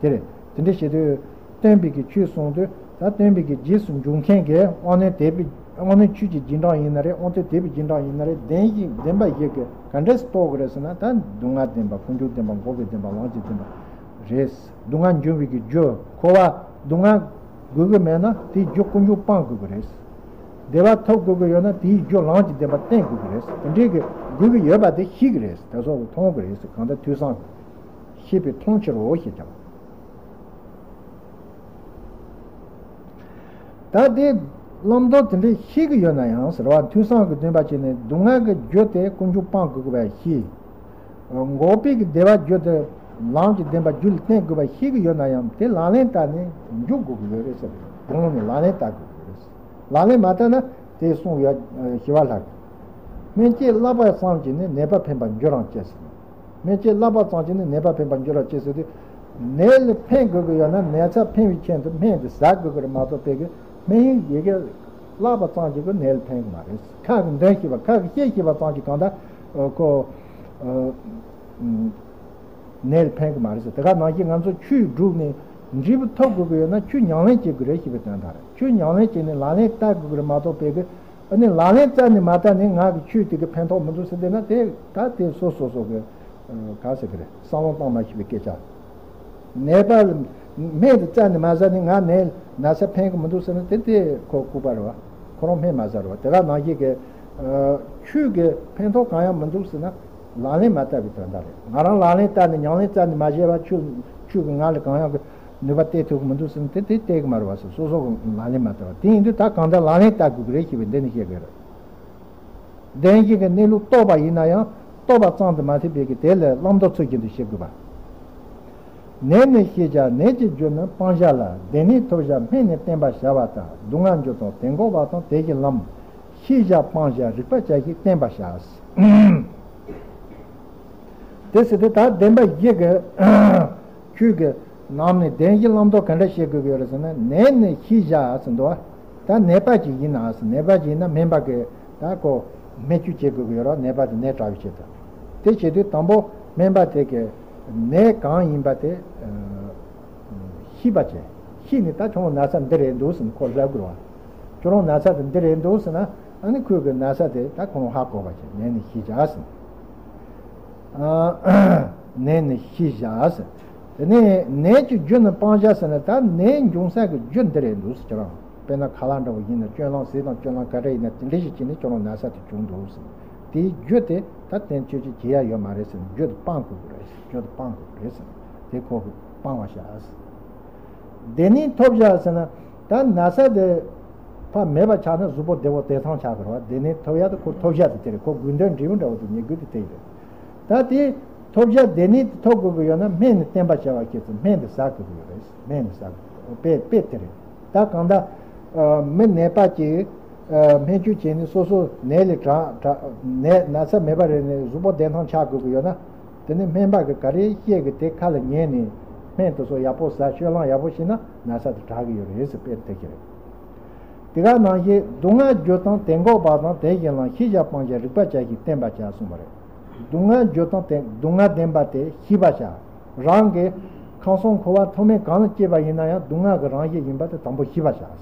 བ། དེ་རེད། དེ་འདྲ་བྱེད་དུས། སྟོན་པའི་གི་ཆོས་གསུང་དུས་ད་སྟོན་པའི་གི་རྗེས་སུ་འཇུག་མཁན་གྱི་དབང་རྣོན་དད་པའི་དབང་རྣོན་ཆོས་ཀྱི་རྗེས་འབྲང་ཡིན་ན་རེད། དབང་རྣོན་དད་པའི་རྗེས་འབྲང་ཡིན་ན་རེད། བདེན་ཞིང་བདེན་པ་ཞིག་གི་ག་འདྲས་སུ་རྟོགས་དགོས་རེད་ཟེར་ན་ད་སྡུག་བསྔལ་བདེན་པ་ཀུན་འབྱུང་བདེན་པ་འགོག་པའི་བདེན་པ་ལམ་གྱི་བདེན་པ་རེད། སྡུག་བསྔལ་འབྱུང་བའི་གི་རྒྱུ་འཁོར་བ་སྡུག་བསྔལ་དགོས་ཀྱི་མེད་ན་དེའི་རྒྱུ་ཀུན་འབྱུང་སྤང་དགོས་ཀྱི་རེད། བདེ་བ་ཐོབ་དགོས་ཀྱི་ཡོད་ན་དེའི་རྒྱུ་ལམ་གྱི་བདེན་པ་བསྟེན་དགོས་ཀྱི་རེད། དེ་འདྲའི་གི་དགོས་ཀྱི་ཡོད་པ་དེ་ཤེས་ཀྱི་རེད། དེ་ཚོ་མཐོང་གི་རེད། གང་ལྟར་ཐོས་བསམ་ཤེས་པས་མཐོང་ཕྱིར་རོ་ཞེས་བྱ་བ། ད་དེ་བླང་དོར་དེ་འདྲའི་ཤེས་ཀྱི་ཡོད་ན་ཡང་ཟེར་བ། ཐོས་བསམ་གྱི་སྟོན་པ་བྱས་ནས་སྡུག་བསྔལ་གྱི་རྒྱུ་དེ་ཀུན་འབྱུང་སྤང་དགོས་པ་ཤེས། འགོག་པའི་གི་བདེ་བ་རྒྱུ་དེ་ལམ་གྱི་བདེན་པ་རྒྱུད་ལ་བསྟེན་དགོས་པ་ཤེས་ཀྱི་ཡོད་ན་ཡང་དེ་ལག་ལེན་བསྟར་ནས་འཇུག་དགོས་ཀྱི་ཡོད་རེད་ཟེར། དགོངས་ནས་ལག་ལེན་བསྟར་དགོས་ཀྱི་ཡོད་རེད། ལག་ལེན་མ་བསྟར་ན་དེ་གསུང་ཡ་ཞི་བ་ལྷག་གི། སྨན་དཔྱད་བརླག་པ་ཙམ་གྱིས་ནི་ནད་པ་ཕན་པར་འགྱུར་རམ་ཅེས་ཟེར། སྨན་དཔྱད་བརླག་པ་ཙམ་གྱིས་ནི་ནད་པ་ཕན་པར་འགྱུར་རམ་ཅེས་ཟེར་དུས། ནད་ལ་ཕན་དགོས་ཀྱི་ཡོད་ན་ནད་ཚབས་ཕན་པའི་ཆེད་དུ་སྨན་དེ་ཟ་དགོས་ཀྱི་རེད་མ་གཏོགས་པའི་གི་སྨན་ཡིན་ཡི་གེ་བརླག་པ་ཙམ་གྱིས་ཀྱི་ནད་ལ་ཕན་གྱི་མ་རེད། ཁ་གི་འདོན་ཤེས་པ་ཁ་གི་བཤད་ཤེས་པ་ཙམ་གྱིས་གང་ལྟར་ཁོ། ནད་ལ་ཕན་གྱི་མ་རེད་ཟེར། དེ་ག་ནང་བཞིན་ང་ཚོ་ཆོས་སྒྲུབ་ནས་འབྲས་བུ་ཐོབ་དགོས་ཀྱི་ཡོད་ན་ཆོས་ཉམས་ལེན་བྱེད་དགོས་རེད་ཞེས་པའི་དོན་དག་རེད། ཆོས་ཉམས་ལེན་བྱས་ནས་ལག་ལེན་བསྟར་དགོས་ཀྱི་རེད་མ་གཏོགས་པའི་གི་ཨ་ནི་ལག་ལེན་བསྟར་ནས་མ་བསྟར་ནས་ང་གི་ཆོས་དེ་གི་ཕན་ཐོགས་མི་འདུག་ཟེར་བསྡད་ན་དེ་ད་དེ་སོ་སོ་སོ་གི་ག་ཟེར་གི་རེད། བསམ་བློ་བཏང་མ་ཤེས་པའི་སྐད་ཆ། ནད་པ་ལ་སྨན་དེ་བཙལ་ནས་མ་ཟ་ནས་ང་ནད་ན་ཚ་ཕན་གི་མི་འདུག་ཟེར་ན་དེ་དེ་ཁོ་ལྐུགས་པ་རེད་བ། ཁོ་རང་སྨན་མ་ཟ་རེད་བ། དེ་ག་ནང་བཞིན་གི་ཆོས་ཀྱི་ཕན་ཐོགས་གང་ཡང་མི་འདུག་ཟེར་ན་ལག་ལེན་མ་བསྟར་བའི་དོན་དག་རེད། ང་རང་ལག་ལེན་བསྟར་ནས་ཉམས་ལེན་བསྟར་ནས་མ་བྱས་པ་ཆོས་ཆོས་ཀྱི་ང་ལ་གང་ཡང་གི་ནུས་པ་སྟེར་ཐུབ་ཀྱི་མི་འདུག་ཟེར་ན་དེ་དེ་སྟེར་གི་མ་རེད་བ་ཟེར། སོ་སོ་གི་ལག་ལེན་མ་བསྟར་བ་དེ་ཡིན་དུས་ད་གང་ལྟར་ལག་ལེན་བསྟར་དགོས་ཀྱི་རེད་ཞེས་པའི་འདི་ནི་བཤད་དགོས་རེད། བདེན་བཞི་གི་གནས་ལུགས་རྟོགས་པ་ཡིན་ན་ཡང་རྟོགས་པ་ཙམ་དུ་མ་ཟད་པའི་གི་དེ་ལས་བླང་དོར་ཚུལ་བཞིན་དུ་ཤེས་དགོས་པ། ནད་ནི་ཤེས་བྱ་ནད་ཀྱི་རྒྱུ་ནི་སྤང་བྱ་ལ། བདེ་གནས་ཐོབ་བྱ་སྨན་ནི་བསྟེན་པར་བྱ་བ་དང་། སྡུག་བསྔལ་རྒྱུ་དང་དེ་འགོག་པ་དང་དེ་བཞིན་ལམ། ཤེས་བྱ་སྤང་བྱ་རིག་པ་བྱ་ཞིང་བསྟེན་པར་བྱ། དེ་ཟེར་དུས་ད་བདེན་པ་བཞི་གི་ཆོས་ཀྱི་ནང་ནས་བདེན་བཞི་བླང་དོར་ག་འདྲ་བྱེད་དགོས་ཀྱི་ཡོད་རེད་ཟེར་ན། ནད་ནི་ཤེས་བྱ་ཟེར་འདུག་བ། ད་ནད་པ་ཅིག་ཡིན་ན་ཟེར། ནད་པ་ཅིག་ཡིན་ན་སྨན་པ་གིས་ད་ཁོ་སྨན་བཅོས་བྱེད་དགོས་ཀྱི་ཡོད་རེད། ནད་པ་དེ་ནད་དྲག་པའི་ཆེད་དུ། དེ་བྱེད་དུས་དང་པོ་སྨན་པ་དེ་གིས་ནད་གང་ཡིན་པ་དེ་ཤེས་པ་བྱས། ཤེས་ནས་ད་ཁྱོད་ན་ཚ་འདི་རེད་འདུག་ཟེར་ནས་ཁོ་ལབ་དགོས་རེད་བ། ཁྱོད་རང་ན་ཚ་དེ་འདི་རེད་འདུག་ཟེར་ན་ཨ་ནི་ཁོས་གི་ན་ཚ་དེ་ད་ཁོ་རང་ཧ་གོ་བ་བྱས། ནད་ནི་ཤེས་བྱ་ཟེར། ནད་ནི་ཤེས་བྱ་ཟེར། དེ་ནས་ནད་ཀྱི་རྒྱུ་ནི་སྤང་བྱ་ཟེར་ན་ད་ནད་འབྱུང་ས་གི་རྒྱུ་འདི་རེད་འདུག་ཟེར། ཁྱོད་རང་དཔེར་ན་ཁ་ལག་འདྲ་བོ་ཡིན་ན་སྤྱོད་ལམ་ཟས་དང་སྤྱོད་ལམ་ག་འདྲ་ཡིན་ན་དེ་འདྲ་ཞིག་བྱས་ནས་ཁྱོད་རང་ན་ཚ་དེ་བྱུང་འདུག་ཟེར། དེའི་རྒྱུ་དེ་ད་བསྟེན་བཅོས་ཅིག་བྱེད་ཡ་ཡོད་མ་རེད་ཟེར་ནས་རྒྱུ་དེ་སྤང་དགོས་ཀྱི་རེད་ཟེར། རྒྱུ་དེ་སྤང་དགོས་ཀྱི་རེད་ཟེར་ནས་དེ་ཁོ་གི་སྤང་བ་བྱ་ཟེར། བདེ་གནས་ཐོབ་བྱ་ཟེར་ན་ད་ན་ཚ་དེ་ཕ་མེད་པ་ཆགས་ན་གཟུགས་པོ་བདེ་བོ་བདེ་ཐང་ཆགས་ཀྱི་རེད་བ། བདེ་གནས་ཐོབ་ཡ་དེ་ཁོ་ཐོབ་བྱ་དེ་དེ་རེད། ཁོ་དགོས་འདོད་འབྲས་བུ་འདྲ་བོ་དེ་ཉེ་དགོས་དེ་དེ་རེད། ད་དེ་ཐོབ་བྱ་བདེ་གནས་དེ་ཐོབ་དགོས་ཀྱི་ཡོད་ན་སྨན་ནི་བསྟེན་པར་བྱ་བ་ཁྱེད་ཚོ་སྨན་དེ་ཟ་དགོས་ཀྱི་ཡོད་རེད། སྨན་ནི་ཟ་དགོས་དཔེ་དཔེ་དེ་རེད། ད་གང་ལྟར་མི་ནད་པ་ཅིག་སྨན་བཅོས་བྱས་ནས་སོ་སོ་ནད་ལས་དྲག་དྲག་ནད་ན་ཚ་མེད་པ་རེད་ནས་གཟུགས་པོ་བདེ་ཐང་ཆགས་དགོས་ཀྱི་ཡོད་ན། དེ་ནས་སྨན་པ་གིས་ག་རེ་བཤད་གི་དེ་ཁ་ལ་ཉན་ནས་སྨན་དེ་ཚོ་ཡག་པོ་ཟ། སྤྱོད་ལམ་ཡག་པོ་བྱས་ན་ན་ཚ་དེ་དྲག་གི་ཡོད་རེད་ཟེར་དཔེ་དེ་གི་རེད། དེ་ག་ནང་བཞིན་སྡུག་བསྔལ་རྒྱུ་དང་དེ་འགོག་པ་དང་དེ་བཞིན་ལམ། ཤེས་བྱ་སྤང་བྱ་རིག་པ་བྱ་ཞིང་བསྟེན་པར་བྱ་གསུངས་པ་རེད། སྡུག་བསྔལ་རྒྱུ་དང་དེ་སྡུག་བསྔལ་བདེན་པ་དེ་ཤེས་པར་བྱ། རང་གི་ཁམས་གསུམ་འཁོར་བ་མཐོ་དམན་གང་ལ་སྐྱེས་པ་ཡིན་ན་ཡང་སྡུག་བསྔལ་གྱི་རང་བཞིན་ཡིན་པ་དེ་དང་པོ་ཤེས་པར་བྱ།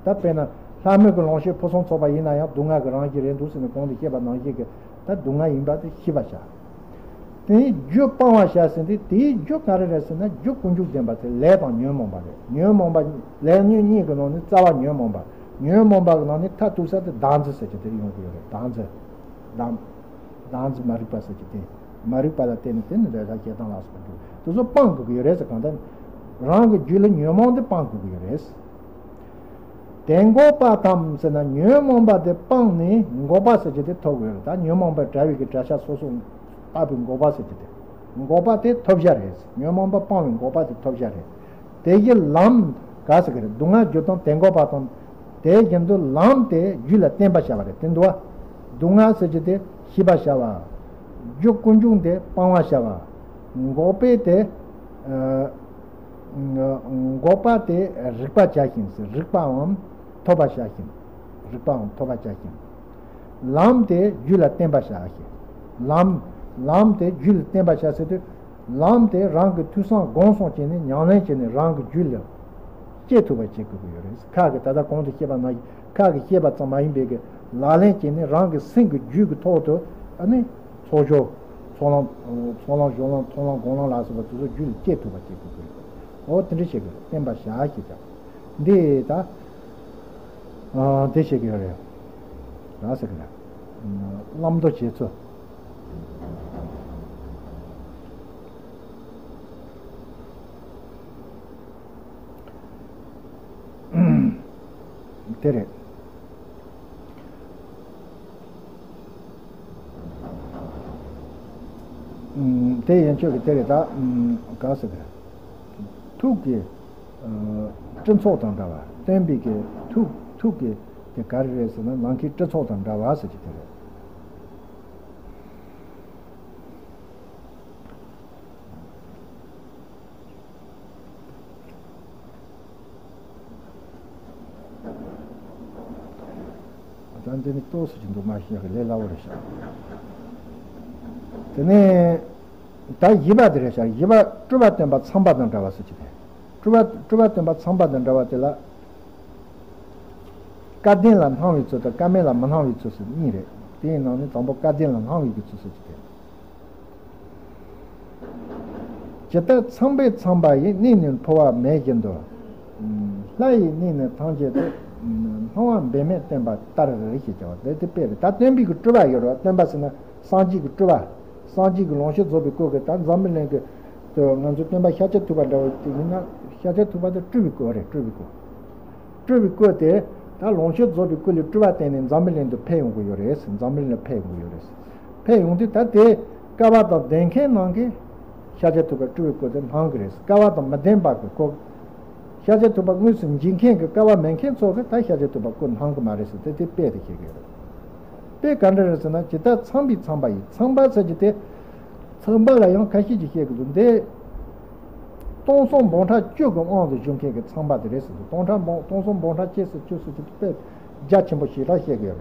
ད་དཔེར་ན་ལྷ་མི་གི་ལོངས་སྤྱོད་ཕུན་སུམ་ཚོགས་པ་ཡིན་ན་ཡང་སྡུག་བསྔལ་གྱི་རང་བཞིན་རེད་འདུག་ཟེར་ནས་གོང་དུ་བཤད་པ་ནང་བཞིན་གྱི་ད་སྡུག་བསྔལ་ཡིན་པ་དེ་ཤེས་པར་བྱ། དེའི་རྒྱུ་སྤང་བར་བྱ་ཟེར་ཏེ་དེའི་རྒྱུ་ག་རེ་རེད་ཟེར་ན་རྒྱུ་ཀུན་འབྱུང་བདེན་པ་དེ་ལས་དང་ཉོན་མོངས་པ་རེད། ཉོན་མོངས་པ་ལས་ཉོན་གཉིས་ཀྱི་ནང་ནས་རྩ་བ་ཉོན་མོངས་པ། ཉོན་མོངས་པ་གི་ནང་ནས་མཐར་ཐུག་ས་དེ་བདག་འཛིན་ཟེར་གྱི་དེ་ཡོང་གི་ཡོད་རེད། བདག་འཛིན། བདག་བདག་འཛིན་མ་རིག་པ་ཟེར་གྱི་དེ། མ་རིག་པ་ལ་བརྟེན་ནས་དེ་ནི་འདོད་ཆགས་ཞེ་སྡང་ལ་སོགས་པ་འདུག་དེ་ཚོ་སྤང་དགོས་ཀྱི་ཡོད་རེད་ཟེར། གང་ལྟར་རང་གི་རྒྱུད་ལ་ཉོན་མོངས་དེ་སྤང་དགོས་ཀྱི་ཡོད་རེད། དེ་འགོག་པ་དང་ཟེར་ན་ཉོན་མོངས་པ་དེ་སྤངས་ནས་འགོག་པ་ཟེར་གྱི་དེ་ཐོབ་དགོས་རེད། ད་ཉོན་མོངས་པའི་དགྲ་བོའི་གི་དགྲ་ཤ་སོ་སོ་བཏགས་པའི་འགོག་པ་ཟེར་གྱི་དེ། འགོག་པ་དེ་ཐོབ་བྱ་རེད། ཉོན་མོངས་པ་སྤངས་པའི་འགོག་པ་དེ་ཐོབ་བྱ་རེད། དེ་བཞིན་ལམ་ག་ཟེར་གི་རེད། སྡུག་བསྔལ་རྒྱུ་དང་དེ་འགོག་པ་དང་། དེ་བཞིན་དུ་ལམ་དེ་རྒྱུད་ལ་བརྟེན་པར་བྱ་བ་རེད། དེ་འདུག་བ། སྡུག་བསྔལ་ཟེར་གྱི་དེ་ཤེས་པར་བྱ་བ། རྒྱུ་ཀུན་འབྱུང་དེ་སྤང་བར་བྱ་བ། འགོག་པའི་དེ། ཨ། འགོག་པ་དེ་རིག་པར་བྱ་ཞིང་ཟེར། རིག་པའམ་ཐོབ་པར་བྱ་ཞིང་། རིག་པའམ་ཐོབ་པར་བྱ་ཞིང་། ལམ་དེ་རྒྱུད་ལ་བརྟེན་པར་བྱ་ཞིང་། ལམ། ལམ་དེ་རྒྱུད་ལ་བརྟེན་པར་བྱ་ཟེར་དུས། ལམ་དེ་རང་གི་ཐོས་བསམ་སྒོམ་གསུམ་བྱས་ནས་ཉམས་ལེན་བྱས་ནས་རང་གི་རྒྱུད་ལ་སྐྱེ་ཐུབ་པ་བྱེད་དགོས་ཀྱི་ཡོད་རེད། ཁ་གི་ད་ལྟ་གོང་དུ་བཤད་པ་ནང་བཞིན་ཁ་གི་བཤད་པ་ཙམ་མ་ཡིན་པའི་གི་ལག་ལེན་བྱས་ནས་རང་གི་སེམས་ཀྱི་རྒྱུད་ཀྱི་ཐོག་ཏུ་ཨ་ནི་ཚོགས་སྦྱོར། ཚོགས་ལམ། ཚོགས་ལམ་སྦྱོར་ལམ་མཐོང་ལམ་སྒོམ་ལམ་ལ་སོགས་པ་དེ་ཚོ་རྒྱུད་ལ་སྐྱེ་ཐུབ་པ་བྱེད་དགོས་ཀྱི་ཡོད་རེད། འོ་དེ་འདྲ་བྱེད་དགོས་རེད། བརྟེན་པར་བྱ་ཞེས་བྱ། འདི་ད། ཨ། དེ་བྱེད་ཀྱི་ཡོད་རེད། ར་ཟེར་གི་རེད། བླང་དོར་བྱེད་ཚུལ། དེ་རེད། དེ་ཡན་ཆོད་ཀྱི་དེ་རེད་ད། ག་ཟེར་གི་རེད། ཐུགས་ཀྱི། ཨ། སྤྲིན་ཚོགས་དང་འདྲ་བ། སྟོན་པའི་གི་ཐུགས། ཐུགས་ཀྱི་དེ་ག་རེ་རེད་ཟེར་ན་ནམ་མཁའི་སྤྲིན་ཚོགས་དང་འདྲ་བ་ཟེར་གྱི་དེ་རེད། ད་འདི་ནི་ཏོག་ཙམ་ཅིག་འདུག་མ་ཤེས་ཀྱི་ལས་སླ་བོ་རེད་ཤག་དེ་ནས་ད་བཞི་པ་དེ་རེད་ཤག་བཞི་པ་སྤྲུལ་པ་སྟོན་པ་ཚངས་པ་དང་འདྲ་བ་ཟེར་གྱི་དེ། སྤྲུལ་པ་སྤྲུལ་པ་སྟོན་པ་ཚངས་པ་དང་འདྲ་བ་དེ་ལ། སྐལ་ལྡན་ལ་སྣང་བའི་ཚུལ་དང་སྐལ་མེད་ལ་མི་སྣང་བའི་ཚུལ་ཟེར་གཉིས་རེད། དེའི་ནང་ནས་དང་པོ་སྐལ་ལྡན་ལ་སྣང་བའི་གི་ཚུལ་ཟེར་གྱི་དེ། ཇི་ལྟར་ཚངས་པས་ཚངས་པ་ཡི། གནས་ནི་འཕོ་བ་མེད་བཞིན་དུ། ལྷ་ཡི་གནས་ནི་ཐམས་ཅད་དུ། སྣང་བ་འབད་མེད་སྟོན་པ་ལྟར་ཞེས་བྱ་བ་འདི་དེ་དཔེ་རེད། ད་སྟོན་པའི་གི་སྤྲུལ་པ་ཡོད་རེད། སྟོན་པ་ཟེར་ན་སངས་རྒྱས་ཀྱི་སྤྲུལ་པ། སངས་རྒྱས་ཀྱི་ལོངས་སྤྱོད་རྫོགས་པའི་སྐུ་གི། ད་འཛམ་བུ་གླིང་གི་དུ་ང་ཚོ་སྟོན་པ་ཤཱཀྱ་ཐུབ་པ་འདྲ་བོ་དེ་ཡིན་ན། ཤཱཀྱ་ཐུབ་པ་དེ་སྤྲུལ་པའི་སྐུ་རེད། སྤྲུལ་པའི་སྐུ། སྤྲུལ་པའི་སྐུ་དེ་ད་ལོངས་སྤྱོད་རྫོགས་པའི་སྐུ་ལས་སྤྲུལ་པ་བསྟན་ནས་འཛམ་བུ་གླིང་དུ་ཕེབས་ཡོང་གི་ཡོད་རེད། འཛམ་བུ་གླིང་ལ་ཕེབས་ཡོང་གི་ཡོད་རེད། ཕེབས་ཡོང་དུས་ད་དེ་སྐལ་བ་དང་ལྡན་མཁན་རྣམས་ཀྱིས་ཤཱཀྱ་ཐུབ་པ་སྤྲུལ་པའི་སྐུ་དེ་སྣང་གི་རེད། སྐལ་བ་དང་མི་ལྡན་པ་གི་སྐུ། ཤཱཀྱ་ཐུབ་པ་དངོས་སུ་མཇལ་མཁན་གྱི་སྐལ་བ་མེད་མཁན་ཚོ་གིས་ད་ཤཱཀྱ་ཐུབ་པ་སྐུ་སྣང་གི་མ་རེད་ཟེར་ཏེ་དེ་དཔེ་དེ་བཤད་ཀྱི་ཡོད་རེད། དཔེ་ག་འདྲ་རེད་ཟེར་ན། ཇི་ལྟར་ཚངས་པས་ཚངས་པ་ཡི། ཚངས་པ་ཟེར་གྱི་དེ། ཚངས་པ་ལ་ཡང་ཁ་ཤས་ཀྱིས་བཤད་ཀྱི་འདུག་འདི་སྟོང་གསུམ་འབུམ་ཕྲག་བཅུ་གི་དབང་དུ་བཞུགས་མཁན་གྱི་ཚངས་པ་དེ་རེད་ཟེར་འདུག་སྟོང་ཕྲག་འབུམ་སྟོང་གསུམ་འབུམ་ཕྲག་བཅུ་ཟེར་བཅུ་ཟེར་གྱི་དཔེ་རྒྱ་ཆེན་པོ་ཞེ་དྲག་བཤད་ཀྱི་ཡོད་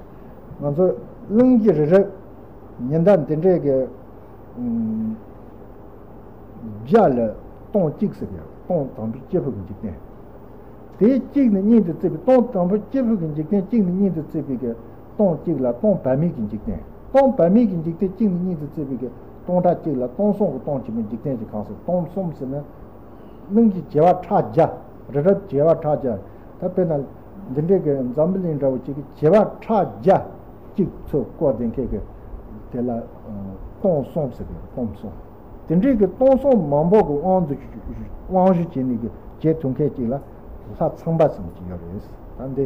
རེད། ང་ཚོ་གླིང་རྗེ་རི་རབ་ཉི་ཟླ་འདི་འདྲའི་གི་བརྒྱ་ལ་སྟོང་གཅིག་ཟེར་གྱི་ཡོད་རེད། སྟོང་དང་པོའི་སྐྱེས་བུ་གི་འཇིག་རྟེན། དེའི་གཅིག་ནི་གཉིས་སུ་བརྩིས་པའི། སྟོང་དང་པོ་སྐྱེས་བུ་གི་འཇིག་རྟེན་གཅིག་ནི་གཉིས་སུ་བརྩིས་པའི་གི་སྟོང་གཅིག་ལ་སྟོང་བར་མའི་གི་འཇིག་རྟེན། སྟོང་བར་མའི་གི་འཇིག་རྟེན་གཅིག་ནི་གཉིས་སུ་བརྩིས་པའི་གི་སྟོང་ཕྲག་གཅིག་ལ་སྟོང་གསུམ་གི་སྟོང་ཆེན་པོའི་འཇིག་རྟེན་གྱི་གང་ཟག་སྟོང་གསུམ་ཟེར་ན། གླིང་གི་བྱེ་བ་ཕྲག་བརྒྱ། རི་རབ་བྱེ་བ་ཕྲག་བརྒྱ། ད་དཔེར་ན་འདི་འདྲའི་གི་འཛམ་བུ་གླིང་འདྲ་བོ་གཅིག་གི་བྱེ་བ་ཕྲག་བརྒྱ་གཅིག་ཚོ་བསྐོར་བསྡད་མཁན་གི་དེ་ལ་སྟོང་གསུམ་ཟེར་གི། སྟོང་གསུམ། དེ་འདྲའི་གི་སྟོང་གསུམ་མང་པོ་གི་དབང་དུ་དབང་བཞི་བྱས་ནས་གི་བྱེད་ཐུབ་མཁན་གཅིག་ལ་ལྷ་ཚངས་པ་ཟེར་མཁན་གཅིག་ཡོད་རེད། ད་འདི་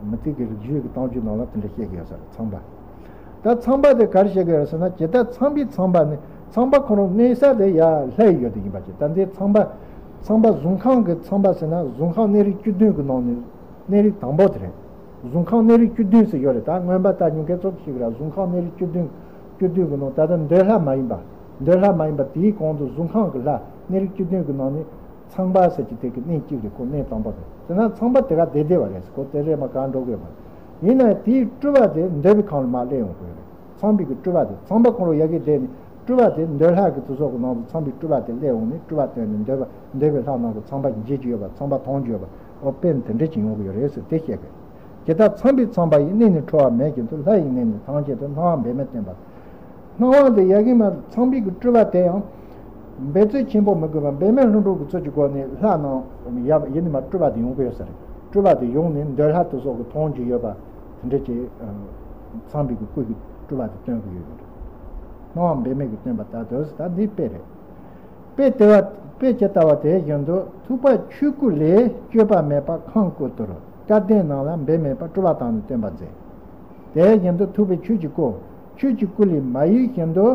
མུ་སྟེགས་ཀྱི་རིག་བྱེད་ཀྱི་གཏམ་རྒྱུད་ནང་ལ་དེ་འདྲ་བཤད་ཀྱི་ཡོད་ས་རེད། ཚངས་པ། ད་ཚངས་པ་དེ་ག་རེ་བཤད་ཀྱི་ཡོད་རེད་ཟེར་ན། ཇི་ལྟར་ཚངས་པས་ཚངས་པ་ནི། ཚངས་པ་ཁོ་རང་གནས་ས་དེ་ཡར་ལྷའི་ཡུལ་དུ་ཡིན་པ་ཅིག་ད་འདི་ཚངས་པ། ཚངས་པ་གཟུགས་ཁམས་ཀྱི་ཚངས་པ་ཟེར་ན། གཟུགས་ཁམས་གནས་རིགས་བཅུ་བདུན་གྱི་ནང་ནས་གནས་རིགས་དང་པོ་དེ་རེད། གཟུགས་ཁམས་གནས་རིགས་བཅུ་བདུན་ཟེར་ཡོད་རེད། ད་མངོན་པ་ལྟ་མྱོང་མཁན་ཚོ་ཤེས་ཀྱི་རེད། གཟུགས་ཁམས་གནས་རིགས་བཅུ་བདུན། བཅུ་བདུན་གྱི་ནང་ད་ལྟ་འདོད་ལྷ་མ་ཡིན་པ། འདོད་ལྷ་མ་ཡིན་པ་དེའི་གོང་དུ་གཟུགས་ཁམས་ཀྱི་ལྷ་གནས་རིགས་བཅུ་བདུན་གྱི་ནང་ནས་ཚངས་པ་ཟེར་གྱི་དེ་གི་གནས་གཅིག་རེད། ཁོ་གནས་དང་པོ་རེད། དེ་ན་ཚངས་པ་དེ་ག་བསྡད་བསྡད་པ་རེད། ཁོ་དེ་རེད་མ་ག་འགྲོ་དགོས་པ། ཡིན་ན་དེའི་སྤྲུལ་པ་དེ་འདོད་པའི་ཁམས་ལ་མར་སླེབས་ཡོང་དགོས་རེད། ཚངས་པའི་གི་སྤྲུལ་པ་དེ། ཚངས་པ་ཁོ་རང་ཡ་གི་བསྡད་ནས་སྤྲུལ་པ་དེ་འདོད་ལྷ་གི་དེ་ཚོ་གི་ནང་དུ་ཚངས་པའི་སྤྲུལ་པ་དེ་སླེབས་འོང་ནས་སྤྲུལ་པ་སྟོན་ནས་འདོད་པ་འདོད་པའི་ལྷ་རྣམས་ཀྱི་ཚངས་པ་མཇལ་རྒྱུ་ཡོད་པ། ཚངས་པ་མཐོང་རྒྱུ་ཡོད་པ། འོ་དཔེ་དེ་འདྲ་ཅིག་ཡོང་གི་ཡོད་རེད་ཟེར་དེ་བཤད་གི། ཇི་ལྟར་ཚངས་པས་ཚངས་པ་ཡི། གནས་ནི་འཕོ་བ་མེད་བཞིན་དུ། ལྷ་ཡི་གནས་ནི་ཐམས་ཅད་དུ། སྣང་བ་འབད་མེད་སྟོན་པ། སྣང་བ་དེ་ཡ་གི་མ་ཚངས་པའི་གི་སྤྲུལ་པ་དེ་ཡང་འབད་རྩོལ་ཆེན་པོ་མི་དགོས་པར་འབད་མེད་ལྷུན་གྲུབ་ཀྱི་ཚུལ་གྱི་སྒོ་ནས་ལྷ་རྣམས་ཡབ་ཡིན་ནི་མ་སྤྲུལ་པ་དེ་ཡོང་གི་ཡོད་ས་རེད། སྤྲུལ་པ་དེ་ཡོང་ནས་འདོད་ལྷ་དེ་ཚོ་གི་མཐོང་རྒྱུ་ཡོད་པ། དེ་འདྲ་ཅིག་ཚངས་པའི་གི་སྐུ་གི་སྤྲུལ་པ་དེ་སྟོན་གི་ཡོད་རེད། སྣང་བ་འབད་མེད་ཀྱི་སྟོན་པ་ལྟར་དུ། ད་འདི་དཔེ་རེད། དཔེ་དེ་བ་དཔེ་ཇི་ལྟ་བ་དེ་བཞིན་དུ། ཐུབ་པ་ཆོས་སྐུ་ལས། སྤྱོད་པ་མེད་པ་ཁམས་སྐུ་སྟོར། སྐལ་ལྡན་རྣམས་ལ་འབད་མེད་པ། སྤྲུལ་པ་དག་ནི་སྟོན་པར་མཛད། དེ་བཞིན་དུ་ཐུབ་པའི་ཆོས་ཀྱི་སྐུ། ཆོས་ཀྱི་སྐུ་ལས་མ་གཡོས་བཞིན་དུ།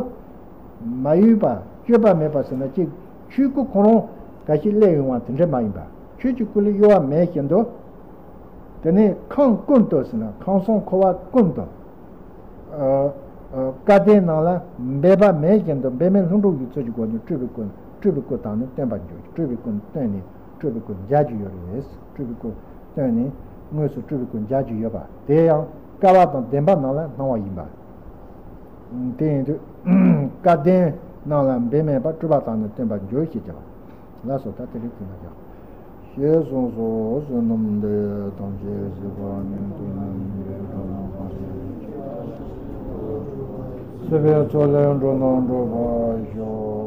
མ་གཡོས་པ། སྤྱོད་པ་མེད་པ་ཟེར་ན་ཅིག་ཆོས་སྐུ་ཁོ་རང་འགའ་ཞིག་སླེབས་ཡོང་བ་དེ་འདྲ་མ་ཡིན་པ། ཆོས་ཀྱི་སྐུ་ལས་གཡོ་བ་མེད་བཞིན་དུ། དེ་ནས་ཁམས་ཀུན་ཏུ་ཟེར་ན་ཁམས་གསུམ་འཁོར་བ་ཀུན་ཏུ། ཨ་ཨ་སྐལ་ལྡན་རྣམས་ལ་འབད་པ་མེད་བཞིན་དུ། འབད་མེད་ལྷུན་གྲུབ་ཀྱི་ཚུལ་གྱི་སྒོ་ནས་སྤྲུལ་པའི་སྐུ། སྤྲུལ་པའི་སྐུ་དག་ནི་སྟོན་པར་འགྱུར། སྤྲུལ་པའི་སྐུ་སྟོན་ནས་སྤྲུལ་པའི་སྐུ་མཇལ་རྒྱུ་ཡོད་རེད། སྤྲུལ་པའི་སྐུ་སྟོན་ནས་དངོས་སུ་སྤྲུལ་པའི་སྐུ་མཇལ་རྒྱུ་ཡོད་པ། དེ་ཡང་སྐལ་བ་དང་ལྡན་པ་རྣམས་ལ་སྣང་བ་ཡིན་པ། དེ་ཡིན་དུས་སྐལ་ལྡན་རྣམས་ལ་འབད་མེད་པ། སྤྲུལ་པ་དག་ནི་སྟོན་པར་འགྱུར་ཞེས་བྱ་བ། ལགས་སོ། ད་དེ་རིང་དེ་ན་ཀྱང་། ཞེས་གསུངས་སོ། བསོད་ནམས་འདི་ཡིས་ཐམས་ཅད་གཟིགས་པ་ཉིད། ཐོབ་ནས་ཉེས་པའི་དགྲ་རྣམས་ཕམ་བྱས་ནས། སྲིད་པའི་མཚོ་ལས་འགྲོ་རྣམས་སྒྲོལ་བར་ཤོག།